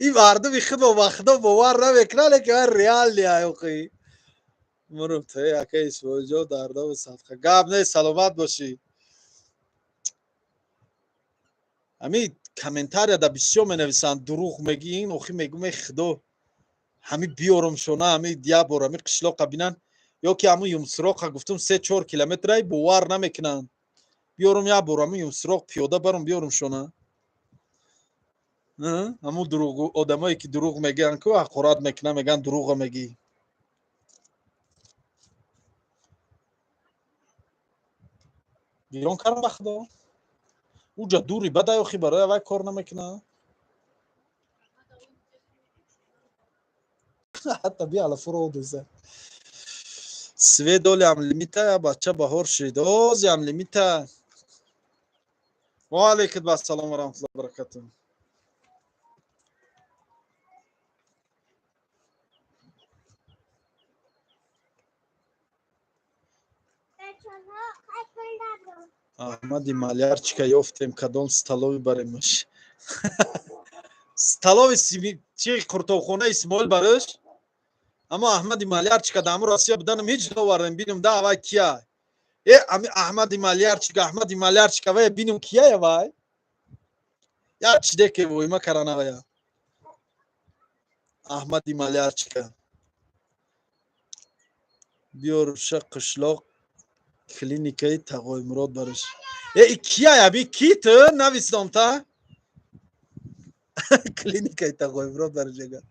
Ин мардуми худо ба худо бовар намекунанд, лекин вай реальный охи. Мурум те, ака Исмоилҷон, дардову садқа. Гап нест, саломат бошӣ. Ҳамин комментарияда бисёр менависанд, дурӯғ мегӣ. Ин охи мегум, э худо, ҳамин биёрумшона, ҳамин як бор ҳамин қишлоқа бинанд ё ки ҳамун Юмсуроқа гуфтум, 3-4 километрай, бовар намекунанд. Биёрум як бор ҳамун Юмсуроқ, пиёда барум, биёрумшона. Ҳамун дурӯғ одамое ки дурӯғ мегӯянд ку, ҳақорат мекунанд, мегӯянд, дурӯға мегӣ. Гирон кардам, ба худо, уҷа дури бадай, охи, барои авай кор намекунад. Ҳатта би алафуро одуза. Свет олиам лимита, бача, баҳор шид, озиам лимита. Ва алайкум ассалом ва раҳматуллоҳи ва баракатуҳ. Аҳмади Малярчика ёфтем, кадом столовый баремаш? Столовый чи қуртобхона Исмоил барош. Аммо Аҳмади Малярчика дар ҳамун Россия буданам ҳеҷ новардем, бинам да авай кия. Э, ами Аҳмади Малярчика, Аҳмади Малярчика вая бинам кияя вай? Як чиде ке войма карана вая. Аҳмади Малярчика. Биёруша қишлоқ клиникаи Тағоймурод барош. Э, кияя би ки ту нависдом та? Клиникаи Тағоймурод барош ага.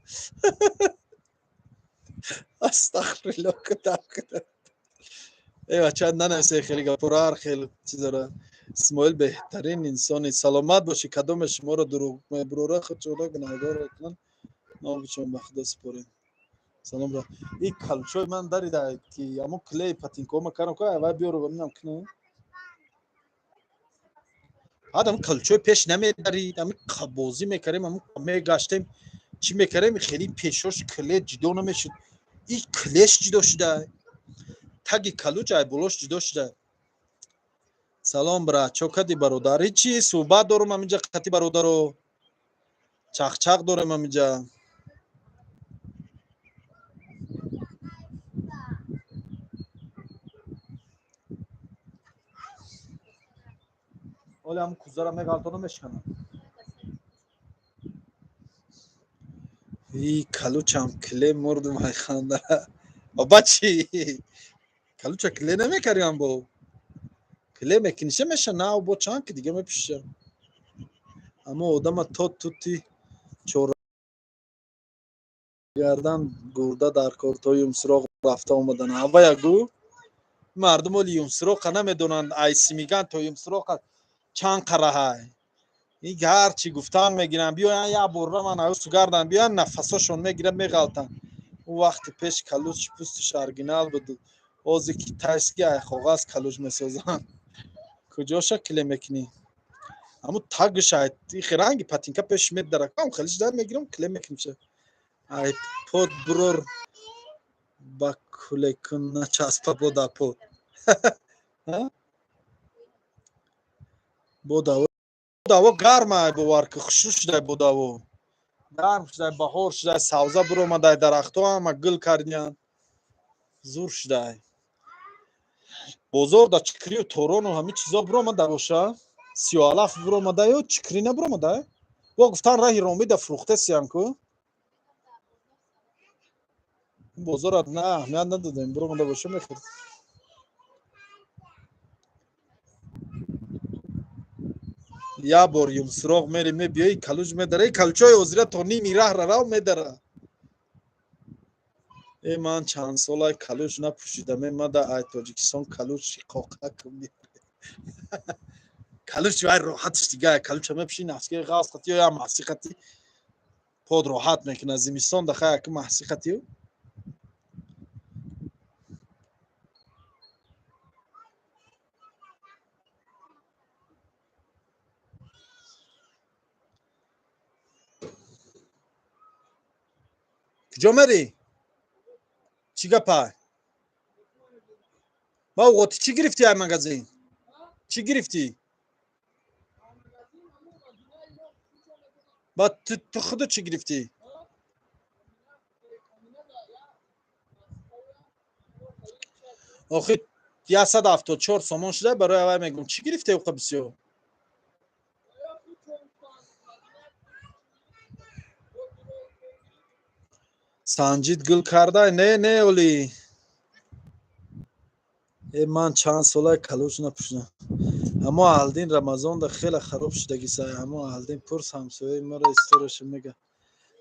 Астағфирулло кутам кутам. Э, бача, нанависе хеле гапора, ҳар хел чизора. Исмоил беҳтарин инсони, саломат бошӣ. Кадоме шуморо дурӯғ мебурора, худшода гунаҳгор мекунанд, номашон ба худо супорем. Салом. И калчои ман дарида ки ҳамон клей патинкома кардам ка авай биёро бинам кунам. Баъд ҳамн калчои пеш намедарид, ҳамин бозӣ мекардем, ҳамн мегаштем, чӣ мекардем, хеле пешош клей ҷудо намешуд. И клеш ҷудо шуда, таги калуч ай болош ҷудо шуда. Салом, брат, чо кади, бародар? Ҳичи, суҳбат дорум ҳаминҷа қати бародаро, чақчақ дорем ҳаминҷа. Оли ҳамн кузара меғалтона, мешканам. И калучам кле, мурдум ай ханда. Оба чӣ, калуча кле намекардиам? Бо кле мекуниша меша нав, бо чанд ки дига мепӯшиша. Аммо одама то тути чорагардан гурда дар кор то Юмсуроқ рафта омадан. Авая гӯ, мардум оли Юмсуроқа намедонанд, айсимиган то Юмсуроқа чанд қараҳай. И ҳарчи гуфтан мегиранд, биёян як бор ман аюсу гардан, биёян, нафасошон мегирад, меғалтанд. Ӯ вақти пеш калуч пӯсташ оригинал буд, ҳозир китайский ай коғаз калуч месозанд. Куҷоша кле мекунӣ? Ҳамун тагш ай ранги патинка пеш медарак, хеле шуда мегирам, кле мекунем. Ай под бурор ба кулекун начаспа бода под бодаво. Ҳаво гарма, бовар ки, хушрӯ шудай, бодаво гарм шудай, баҳор шудай, савза биромадай, дарахтҳо ҳама гул кардиянд, зур шудай. Бозор да чикрию торону ҳамин чизо биромада боша, сиёалаф биромада ё чикрӣ набиромада? Во гуфтан, раҳи ромида фурӯхтесиян ку. Бозора на аҳамият надодем, биромада боша мехӯрд. Як бор Юмсуроғ мери, мебиёи, калуҷ медара. Калучои ҳозира то ними раҳ рарав медара. Э, ман чанд солай калуҷ напӯшидам. Э, мада ай Тоҷикистон калуҷ қоқа кун. Калуҷ вай роҳатш дига. Калуча мепӯши, нафске ғаз қати ё я маҳси қати под роҳат мекунад. Зимистон даха яки маҳси қатию. Куҷо мерӣ? Чӣ гапай? Ба оғоти чӣ гирифтӣ ай магазин? Чӣ гирифтӣ? Ба ту худо чӣ гирифтӣ? Охи 174 сомон шуда, барои авай мегӯм, чӣ гирифтӣ оқа бисёр? Санҷид гул кардай? Не, не, оли. Э, ман чанд солай калуҷ напӯшидам. Ҳамо Алдин Рамазонда хеле хароб шудагисай. Ҳамо Алдин пурс, ҳамсояи маро, историяша мега.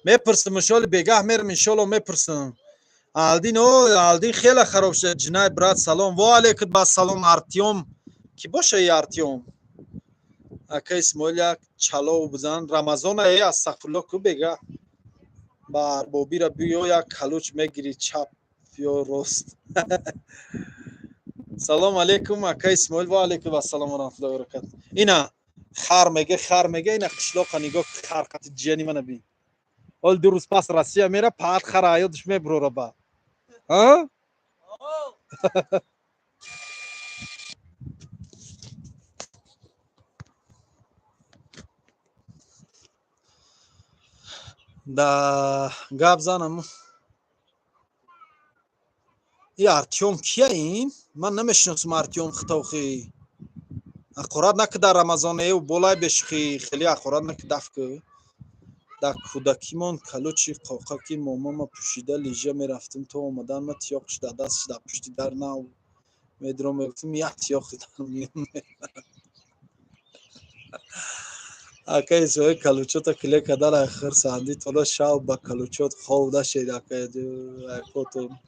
Мепурсам, иншолло, бегаҳ мерам, иншолло, мепурсам. Алдин, о, Алдин хеле хароб шуда. Ҷинай брат, салом. Во алейкум бассалом. Артём ки боша, и Артём? Ака Исмоил, як чалов бизан Рамазона. Э, астағфирулло ку, бегаҳ ба арбобира биё, як калуч мегирӣ, чап ё рост. Салом алейкум, ака Исмоил. Ва алейкум ассалом ва раҳматуллоҳи ва баракату. Ина хар меге, хар меге. Ина қишлоқа нигоҳ, хар қати ҷияни мана бин. Ҳол 2 рӯз пас Россия мера, паат хара аёдаш мебурора ба. А? Да гап занам. И Артём кия ин? Ман намешиносам Артём хитохи. Ҳақорат наки дар Рамазон, эв болай бешухӣ, хеле ҳақорат наки, даф ку. Дар кӯдакимон калучи қоқаки момама пӯшида лижа мерафтем, то омадан ма тиёқш дар дастш дар пушти дар нав медуром, мегуфтем, як тиёқи дар миён. Ака Исмоил, калучота киле кадан ай хирсандӣ тола шав ба калучот хов нашед, ака айпотон.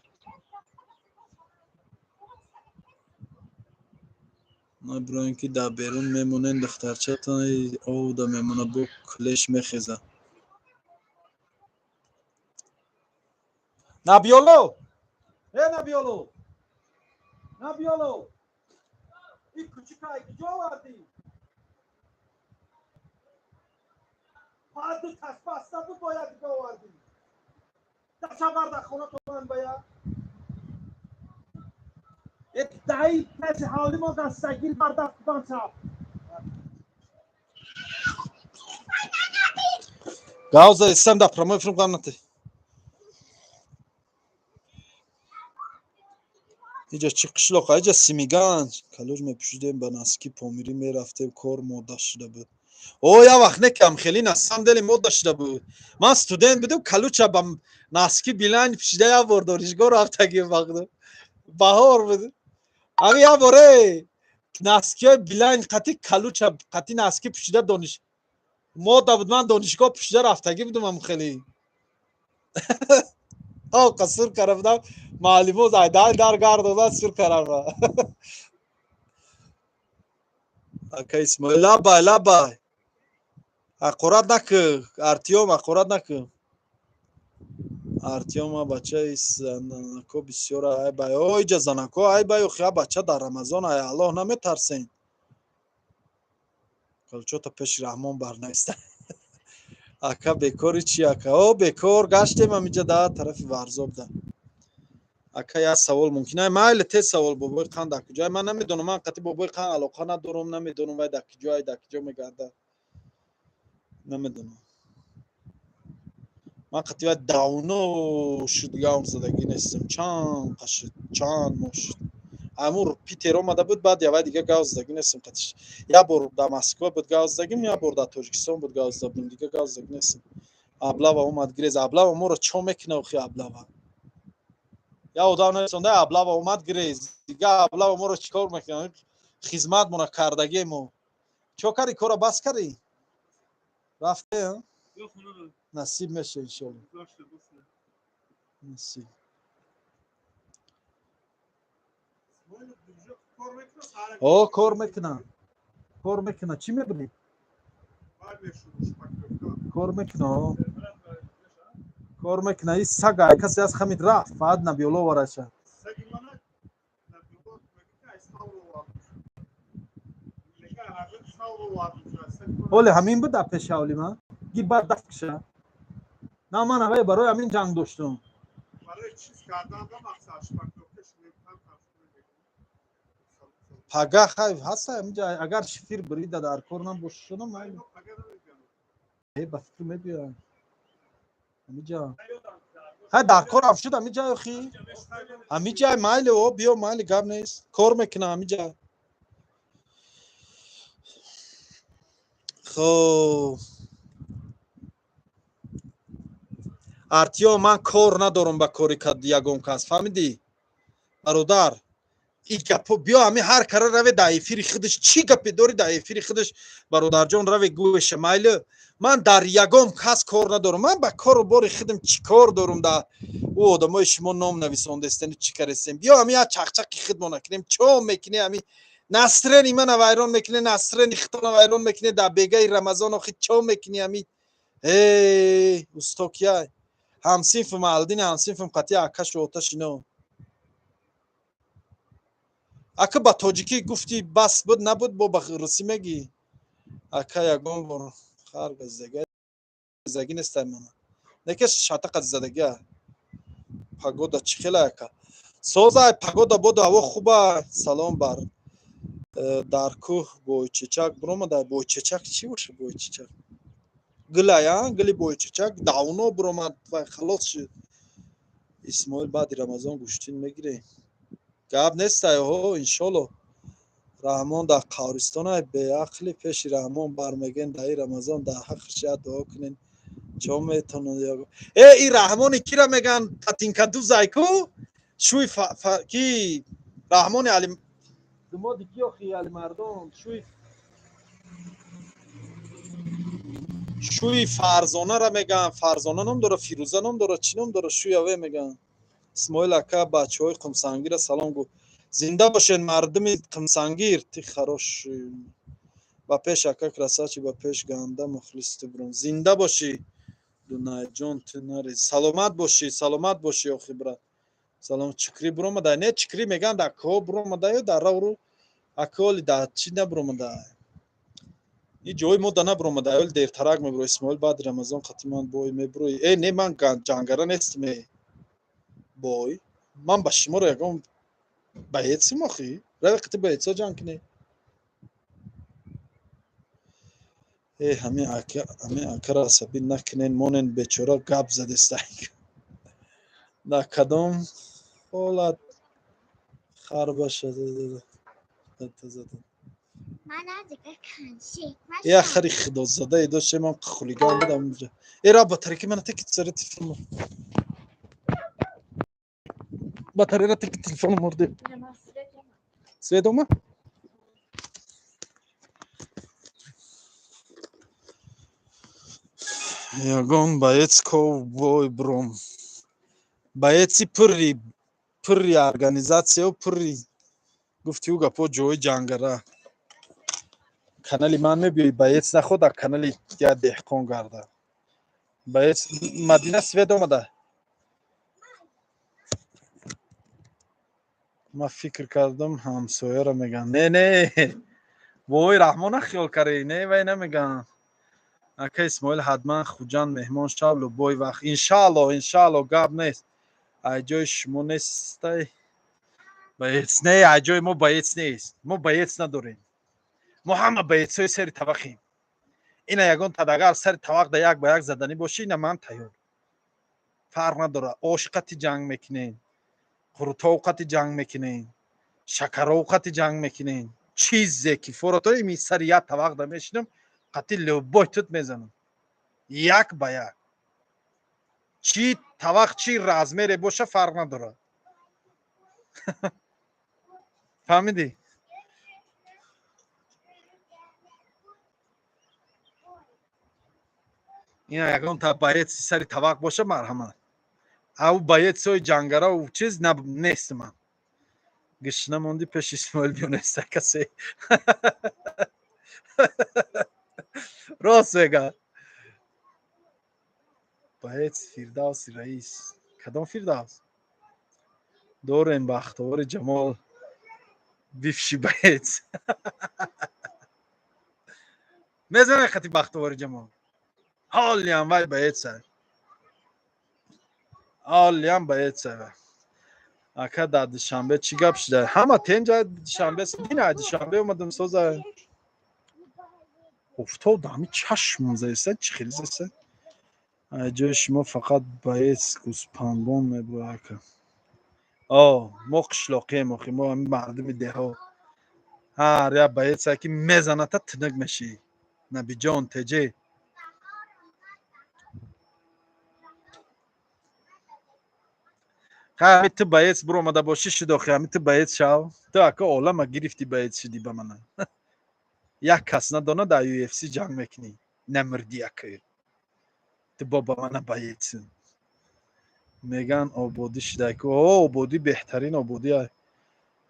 Набироем, ки дар берун мемонем, духтарчатон овда мемонад, бо кулеш мехезад. Набиёло! Э, Набиёло! Набиёло! И кучика куҷо овардӣ? Парду таспаста буд, бояд дига овардӣ. Дашавар дар хона то ман бая. Даи пеши ҳавли мо дастагир бардафт банча. Гауза истам да прямой эфирм гамнати. Иҷа чӣ қишлоқ, иҷа Симиганҷ. Калуҷ мепӯшидем, ба носки помирӣ мерафтем, кор мода шуда буд. О, як вақт не кам, хеле на самом деле мода шуда буд. Ман студент будам, калуча ба носки билайн пӯшида як бор донишгоҳ рафтагим вақт. Баҳор буд. Ами як боре носкиҳои билайн қати калуча қати носки пӯшида дониш мода буд, ман донишгоҳ пӯшида рафтагӣ будам ам хеле. Оқа сур кара будам, муаллимо зайдай дар гардода сур карама. Ака Исмоил, лабай, лабай. Ҳақорат наку, Артём, ҳақорат наку. Артёма бачаи занако бисёр айбай. О, иҷа занако айбай, охи бача дар Рамазон ай Аллоҳ наметарсен. Калчота пеши Раҳмон барнаиста. Ака, бекори чи, ака? О, бекор гаштем ҳамиҷа да тарафи Варзоб да. Ака, як савол мумкин? Ай, майли, тез савол. Бобои Қанд дар куҷоай? Ман намедонам, ман қати бобои Қанд алоқа надорам, намедонам вай дар куҷоай, дар куҷо мегардад. Намедонам. Ман қати вай давно шуд гавм задагӣ нестам. Чанд қа шуд, чанд моҳ шуд. Амур Питер омада буд, баъд явай дига гав задагӣ нестам қатиш. Як бор дар Москва буд гав задагим, як бор дар Тоҷикистон буд гав зада будем, дига гав задагӣ нестам. Облава омад гирез. Облава моро чо мекуна охи облава? Я одам нависонда, облава омад гирез. Дига облава моро чӣ кор мекунад? Хизмат мона кардагие мо. Чо карди, кора бас кардӣ? Рафте? Насиб меша, иншолло. Насиб. О, кор мекунам. Кор мекунам. Чӣ мебинӣ? Кор мекунам. Кор мекунам. И сага касе аз хамид рафт, фақат Набиёло вараша. Оле ҳамин буд дар пеши ҳавли ман. Ги баъд дафт киша. На, ман аввай барои ҳамин ҷанг доштум. Пага хай ҳаста ҳаминҷа, агар шифир бирида дар кор набошад, майли. Э, ба фикр мебиёям. Ҳамиҷа. Хай, дар корам шуд ҳамиҷа охи. Ҳамиҷа майли, о биё, майли, гап нест. Кор мекунам ҳамиҷа. Хоб. Артём, ман кор надорам ба кори ягон кас, фаҳмидӣ? Бародар, и гапо биё ҳами ҳар кара раве дар эфири худаш, чӣ гапе дорӣ дар эфири худаш, бародарҷон, раве гӯеша, майли. Ман дар ягон кас кор надорам. Ман ба кору бори худам чӣ кор дорам да ӯ одамои шумо ном нависондестен, чӣ карестен? Биё ҳами як чақчақи худмона кунем. Чо мекунӣ, ҳами настроение мана вайрон мекунӣ, настроение худтона вайрон мекунӣ дар бегаи Рамазон, охи чо мекунӣ ҳами? Э, усто кияй? Ҳамсинфим Алдини, ҳамсинфим қати акашу оташино. Ака, ба тоҷикӣ гуфтӣ, бас буд, набуд, бо ба русӣ мегӣ? Ака, ягон бор хар газдагӣ нестай мана. Неке шатақа задагия. Погода чӣ хела, ака? Созай погода, боду ҳаво хуба. Салом бар дар кӯҳ бойчечак биромада. Бойчечак чӣ боша, бойчечак? Гулая, гули бойчичак давно буромад ва халос шуд. Исмоил баъди Рамазон гӯштин мегире. Гап нестай ҳо, иншолло. Раҳмон дар қабристонай, беақли пеши Раҳмон бармегӯен, даи Рамазон дар ҳаққаш як дуо кунен. Чо метавонад э и Раҳмони кира меган патинкадузай ку? Шӯи ки Раҳмони Али думоди ки охи Алимардон шӯи Фарзонара меган. Фарзона ном дора, Фирӯза ном дора, чӣ ном дора, шӯи аве меган. Исмоил ака бачаҳои Қумсангира салом гӯ. Зинда бошед мардуми Қумсангир, ти харош. Ба пеш ака красавчик, ба пеш ганда мухлис ту бром. Зинда бошӣ Дунайҷон, ту нари. Саломат бошӣ, саломат бошӣ охи брат. Салом чикри буромада. Не чикри меган дар кӯҳ буромада ё дар равру аколи дар чӣ набуромада. И ҷои мо да набуромада, оли дертарак мебуро. Исмоил баъди Рамазон қатиман бой мебурои. Э не ман ҷангара нестам э. Бой. Ман ба шуморо ягон боецим охи. Рави қити боецо ҷанг кунӣ. Э ҳамин ака, ҳамин акаро асабӣ накунен, монен бечора гап задестай. Дар кадом ҳолат харбаша зада. Э хари худозада доште ман хулиган будам. Э ра батарейки мана теки сари телефон. Батарея теки телефон мурде. Свет омад? Ягон боец ковбой бром. Боеци пурри организатсияу пурри гуфти ӯ гапо ҷои ҷангара. Канали ман мебиёи боец наход, а канали я деҳқон гарда. Боец Мадина свет омада. Ман фикр кардам ҳамсояро меган. Не, не. Вой Раҳмона хиёл карӣ. Не, вай намеган. Ака Исмоил ҳатман Хуҷанд меҳмон шав любой вақт. Иншаалло, иншаалло гап нест. Ай ҷои шумо нестай. Боец не, ай ҷои мо боец нест. Мо боец надорем. Мо ҳама боецҳои сари тавақем. Ина ягон тадагар сари тавақ да як ба як заданӣ бошӣ, ина ман тайёр. Фарқ надора. Ош қати ҷанг мекунем, қурутов қати ҷанг мекунем, шакаров қати ҷанг мекунем. Чизе ки форато ими сари як тавақ да мешинам, қати любой тут мезанам. Як ба як. Чӣ тавақ, чӣ размере боша фарқ надорад. Фаҳмидӣ? Ина ягон та боец сари тавақ боша марҳамат. Ав боецҳои ҷангараву чиз нест ман. Гишна монди пеши Исмоил бионеста касе. Рост мега. Боец Фирдавси раис. Кадом Фирдавс? Дорем бахтовари Ҷамол бивши боец. Мезанем хати бахтовари Ҷамол. Ҳолиам вай боеца. Ҳолиам боеца. Ака дар Душанбе чӣ гап шуда? Ҳама тенҷа Душанбе дина Душанбе омадам соза. Офтоб дар ҳамин чашмам заеса, чӣ хеле заеса. Ай ҷои шумо фақат боец гӯспандон мебура ака. О, мо қишлоқием охи, мо ҳамин мардуми деҳо. Ҳар як боеце ки мезаната тинак мешӣ. Набиҷон, теҷе. Ҳами ту боец буромада бошӣ шуд охи, ҳами ту боец шав. Ту ака олама гирифтӣ боец шудӣ ба мана. Як кас надона дар UFC ҷанг мекунӣ. Намирдӣ ака. Ту бо ба мана боец. Меган ободӣ шуда ку. О, ободӣ беҳтарин ободӣ ай.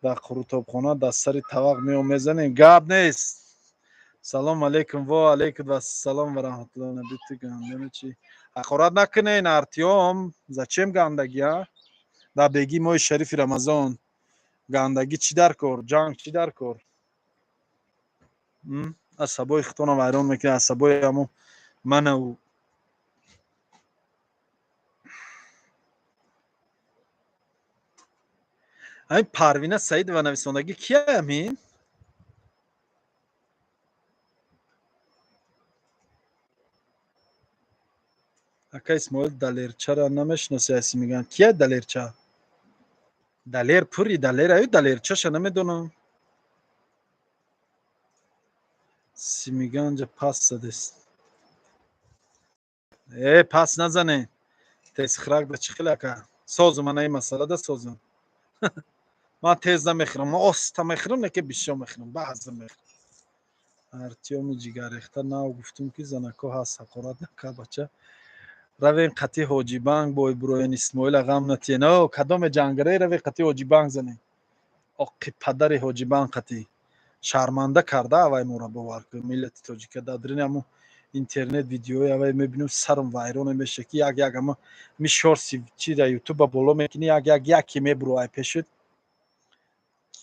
Дар қурутобхона дар сари тавақ меом мезанем. Гап нест. Салом алейкум, ва алейкум вассалом ва раҳматуллоҳ. Наби ту гандани чӣ? Ҳақорат накунен Артём. Зачем гандагӣ, а? Дар беги моҳи шарифи Рамазон гандагӣ чӣ дар кор? Ҷанг чӣ дар кор? Асабои худтонро вайрон мекунед, асабои ҳамо манаву. Ҳамин Парвина Саидова нависондагӣ кия ҳамин? Ака Исмоил, Далерчара намешиноси? Аси мегӯян, кия Далерча? Далер пури Далер аю, Далерчаша намедонам. Симиганҷа пас задест. Э, пас назане, тезхӯрак да чӣ хел, ака? Созум, ана ин масъала да созум. Ман тез намехӯрам, ман оста мехӯрам, неке бисёр мехӯрам, баъза мехӯрам. Артёми ҷигаррехта, нав гуфтум, ки занако ҳаст, ҳақорат нака, бача. Равем қати Ҳоҷибанг бой буроен, Исмоила ғам натиен. О, кадоме ҷангаре, раве қати Ҳоҷибанг занем. Оқи падари Ҳоҷибанг қати шарманда карда авай мора, бовар кун, миллати тоҷика. Дадрини ҳамо интернет видеои авай мебинем, сарам вайроне меша, ки як як ама ми шорси чи да ютуба боло мекунӣ, як як яке мебуро, ай пешуд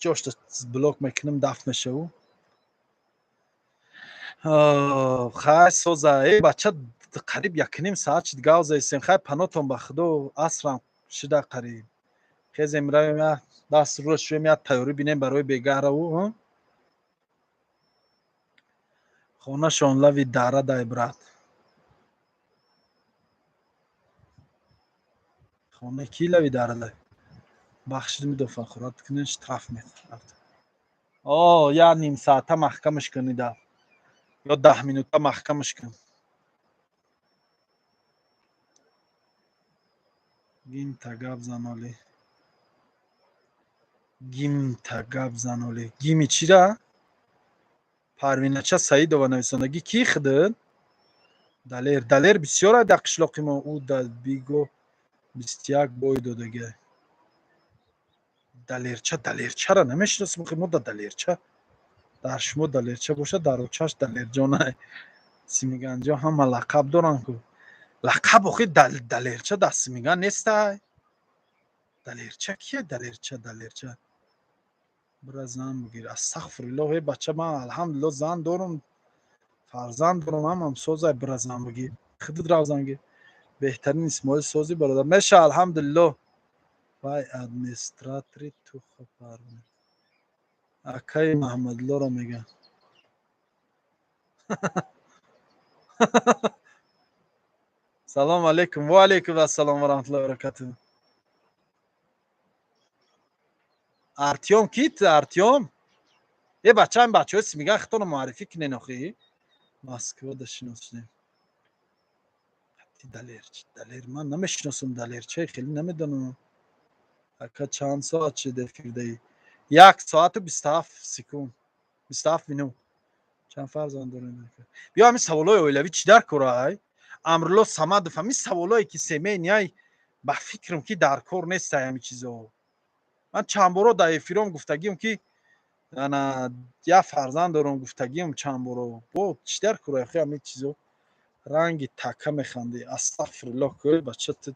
ҷошта блок мекунам, дафт мешаву. Хай, соза. Э, бача, қариб якним саат шид гав заистем. Хай, панотон ба худо, асрам шида қариб. Хезем, равем, я даст рӯ шӯем, я тайёрӣ бинем барои бегаҳраву. Хонашон лави дара дай, брат. Хона ки лави дара дай? Бахшид, мидофа хӯрат кунен, штраф метавад. О, я ним саата маҳкамаш кунида ё 10 минута маҳкамаш кун. Гимта гап заноли, гимта гап заноли. Гими чира? Парвинача Саидова нависондагӣ, ки худд Далер? Далер бисёр дар қишлоқи мо. Ӯ да биго 21 бой додагӣ. Далерча, Далерчара намешиносем мо. Да Далерча дар шумо Далерча бошад, дар очаш Далерҷона. Симиганҷо ҳама лақаб доранд ку. Лақаб охи Далерча дар Симиган нестай. Далерча кия? Далерча, Далерча. Бира, зан бигир. Астағфируллоҳ. Э, бача, ман алҳамдулилло зан дорум, фарзанд дорум, ҳамам созай. Бира, зан бигир, худат рав, зан гир. Беҳтарин Исмоил, сози, бародар, меша, алҳамдулилло. Вай администратори тухо Парвина акаи Маҳмадлоро мега. Салому алейкум. Ва алейкум ассалом ва раҳматуллоҳи ва баракатуҳ. Артём кит? Артём, е бачаам, бачаҳои Симиган, худтонро муаррифӣ кунен охи. Москвада шиносем. Далер, Далер ман намешиносам. Далерчаи хеле намедонам. Ака, чанд соат шид эфирдаи? 1 соату 27 секунд, 27 минут. Чанд фарзанд дорем? Биё, ҳамин саволҳои оилавӣ чӣ дар корай? Амрулло Самадов, ҳамин саволҳое ки семейный, ба фикрам, ки дар кор нестай ҳамин чизо. Ман чанд боро дар эфиром гуфтагиам, ки ана як фарзанд дорам, гуфтагиам чанд боро. Бо чӣ дар корай охи ҳамин чизо? Ранги така механдӣ. Астағфируллоҳ, кӯ бача, ту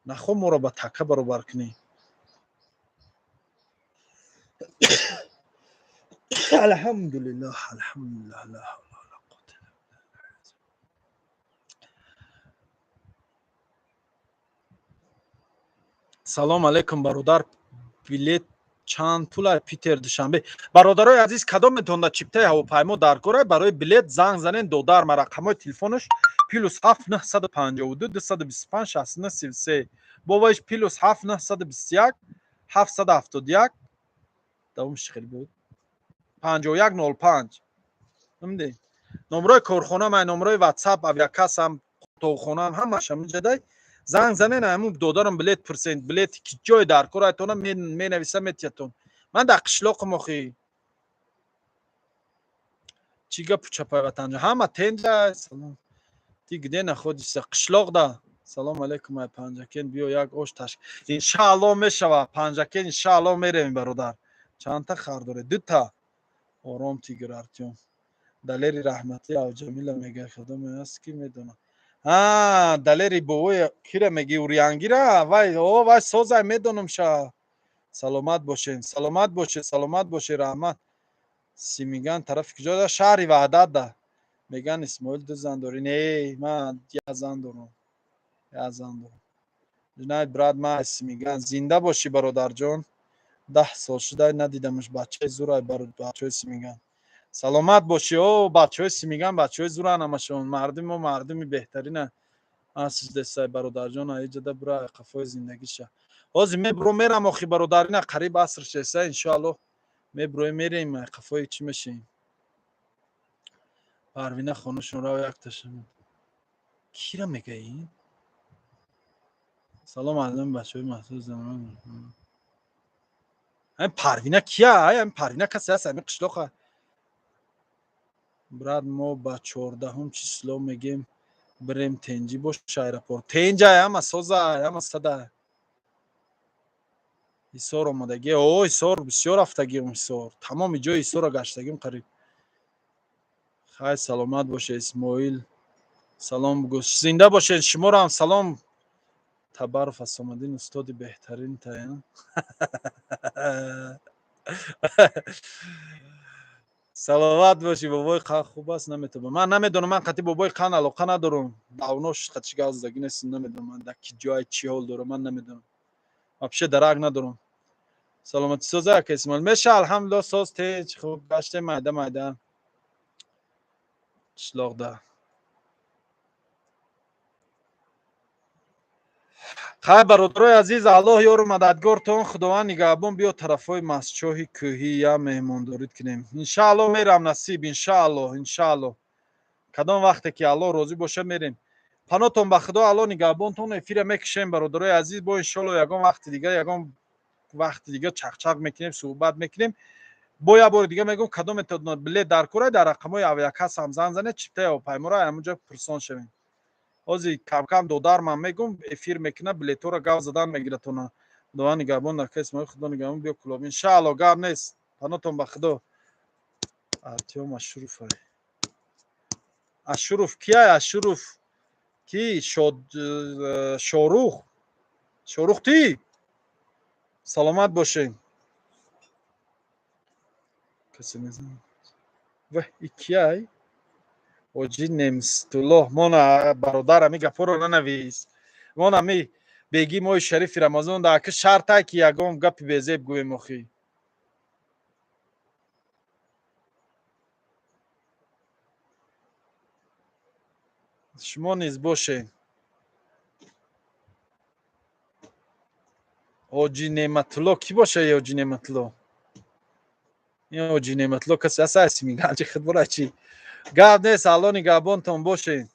нахо моро ба така баробар кунӣ. Алҳамдулиллоҳ, алҳамдулиллоҳ, ла ҳавла ва ла қуввата илла биллаҳ. Салом алейкум, бародар, билет чанд пул Питер Душанбе? Бародарои азиз, кадометонда чиптаи ҳавопаймо дар кора, барои билет занг занен додар ма. Рақамҳои телефонаш +7 952 225 69 33, боваиш +7 921 771, давомш хеле буд, 51 05. Намдӣ, номрои корхона май, номрои ватсап, авиакассам, қутовхонаам, ҳамаш ҳаминҷадай. Занг занен, ҳамун додарам, билет пурсен. Билети ки ҷой дар кор айтона, менависа, метиятон. Ман дар қишлоқам охи. Чӣ гапу чапай, ватанҷо ҳама тенҷа. Салом, ты где находишься? Қишлоқ да. Салом алейкум, ай Панҷакен биё, як ош ташк. Иншаалло, мешава Панҷакен, иншаалло меревем, бародар. Чандта хар доред? Дута. Ором, тигр. Артём, Далери раҳматӣ Авҷамила мега, худоме аст, ки медонам. А Далери бовои кира меги? Урянгира? Вай, о, вай созай, медонам ша. Саломат бошен, саломат бошед, саломат бошед, раҳмат. Симиган тарафи куҷо? Да шаҳри Ваҳдат да. Меган, Исмоил, ду зан дорӣ. Не, ман як зан дорам, як зан дорам. Ҷунайд, брат, ман Симиган. Зинда бошӣ, бародарҷон. 10 сол шуда надидамаш. Бачаи зурай, бачаҳои Симиган. Саломат бошӣ. О, бачаҳои Симиган бачаҳои зуран ҳамашон. Мардуми мо мардуми беҳтарина. Асидесай бародарҷон, аиҷада бура қафои зиндагиша. Ҳозир мебуро мерам охи бародар, ина қариб аср шеса, иншоаллоҳ мебуроем мерем қафои чӣ мешем. Парвина хонашон рав якташа. Кира мега ин? Салом алайкум бачаҳои маҳсуд замон. Ҳамин Парвина кия? Ҳамин Парвина касе ҳаст ҳамин қишлоқа? Брат, мо ба 14-ум число мегем бирем тенҷӣ бош аэропорт. Тенҷай ҳама созай, ҳама садай. Ҳисор омадагӣ. О, Ҳисор бисёр рафтагиам Ҳисор. Тамоми ҷои Ҳисорро гаштагим қариб. Хай саломат боше Исмоил. Салом бугӯ. Зинда бошед, шуморо ҳам салом. Табаров Асомаддин устоди беҳтарин тая. Саломат бошӣ бобои қан хуб аст наметавонам. Ман намедонам, ман қатъи бобои қан алоқа надорам. Давно қатъи гап задагӣ нестам, намедонам ман дар ки ҷой чӣ ҳол дорам, ман намедонам. Вообще дарак надорам. Саломатӣ соза ака Исмоил. Меша алҳамдулиллоҳ соз теҷ хуб гаштем майда майда. Қишлоқда. Хай бародарои азиз, Аллоҳ ёру мададгортон, Худованд нигаҳбон. Биё тарафҳои масчоҳи кӯҳӣ я меҳмондорид кунем. Иншааллоҳ мерам насиб, иншааллоҳ, иншааллоҳ. Кадом вақте ки Аллоҳ розӣ боша мерем. Панотон ба Худо, Аллоҳ нигаҳбонтон. Эфира мекушем бародарои азиз, бо иншоаллоҳ ягон вақти дига, ягон вақти дига чақчақ мекунем, суҳбат мекунем. Бо як бори дига мегӯм, кадометон билет дар кора, дар рақамҳои авиакасса ҳам занг занед, чиптаи ҳавопайморо ҳамонҷо пурсон шавем. Ҳозир камкам додарман мегӯм, эфир мекунад, билетҳоро гап задан мегиратона. Худованд нигаҳбон ака Исмоил, Худо нигаҳбон, биё Кӯлоб. Иншааллоҳ гап нест. Панотон ба Худо. Артём Ашуров. Ашуров кия? Ашуров ки? Шод Шорух. Шорух ти? Саломат бошед. Касе мезанад. Ваҳ, и кияй? Ҳоҷи Немстуллоҳ. Мона бародар ами гапҳоро нанавис. Мон ами беги моҳи шарифи Рамазон да ака шартай ки ягон гапи безеб гӯем охи. Шумо низ бошед. Ҳоҷи Неъматулло кӣ боша ҳоҷи Неъматулло? Ин ҳоҷи Неъматулло касе аст? Ай симиганҷи худ бора чӣ? Гап нест, Аллоҳ нигаҳбонтон бошед.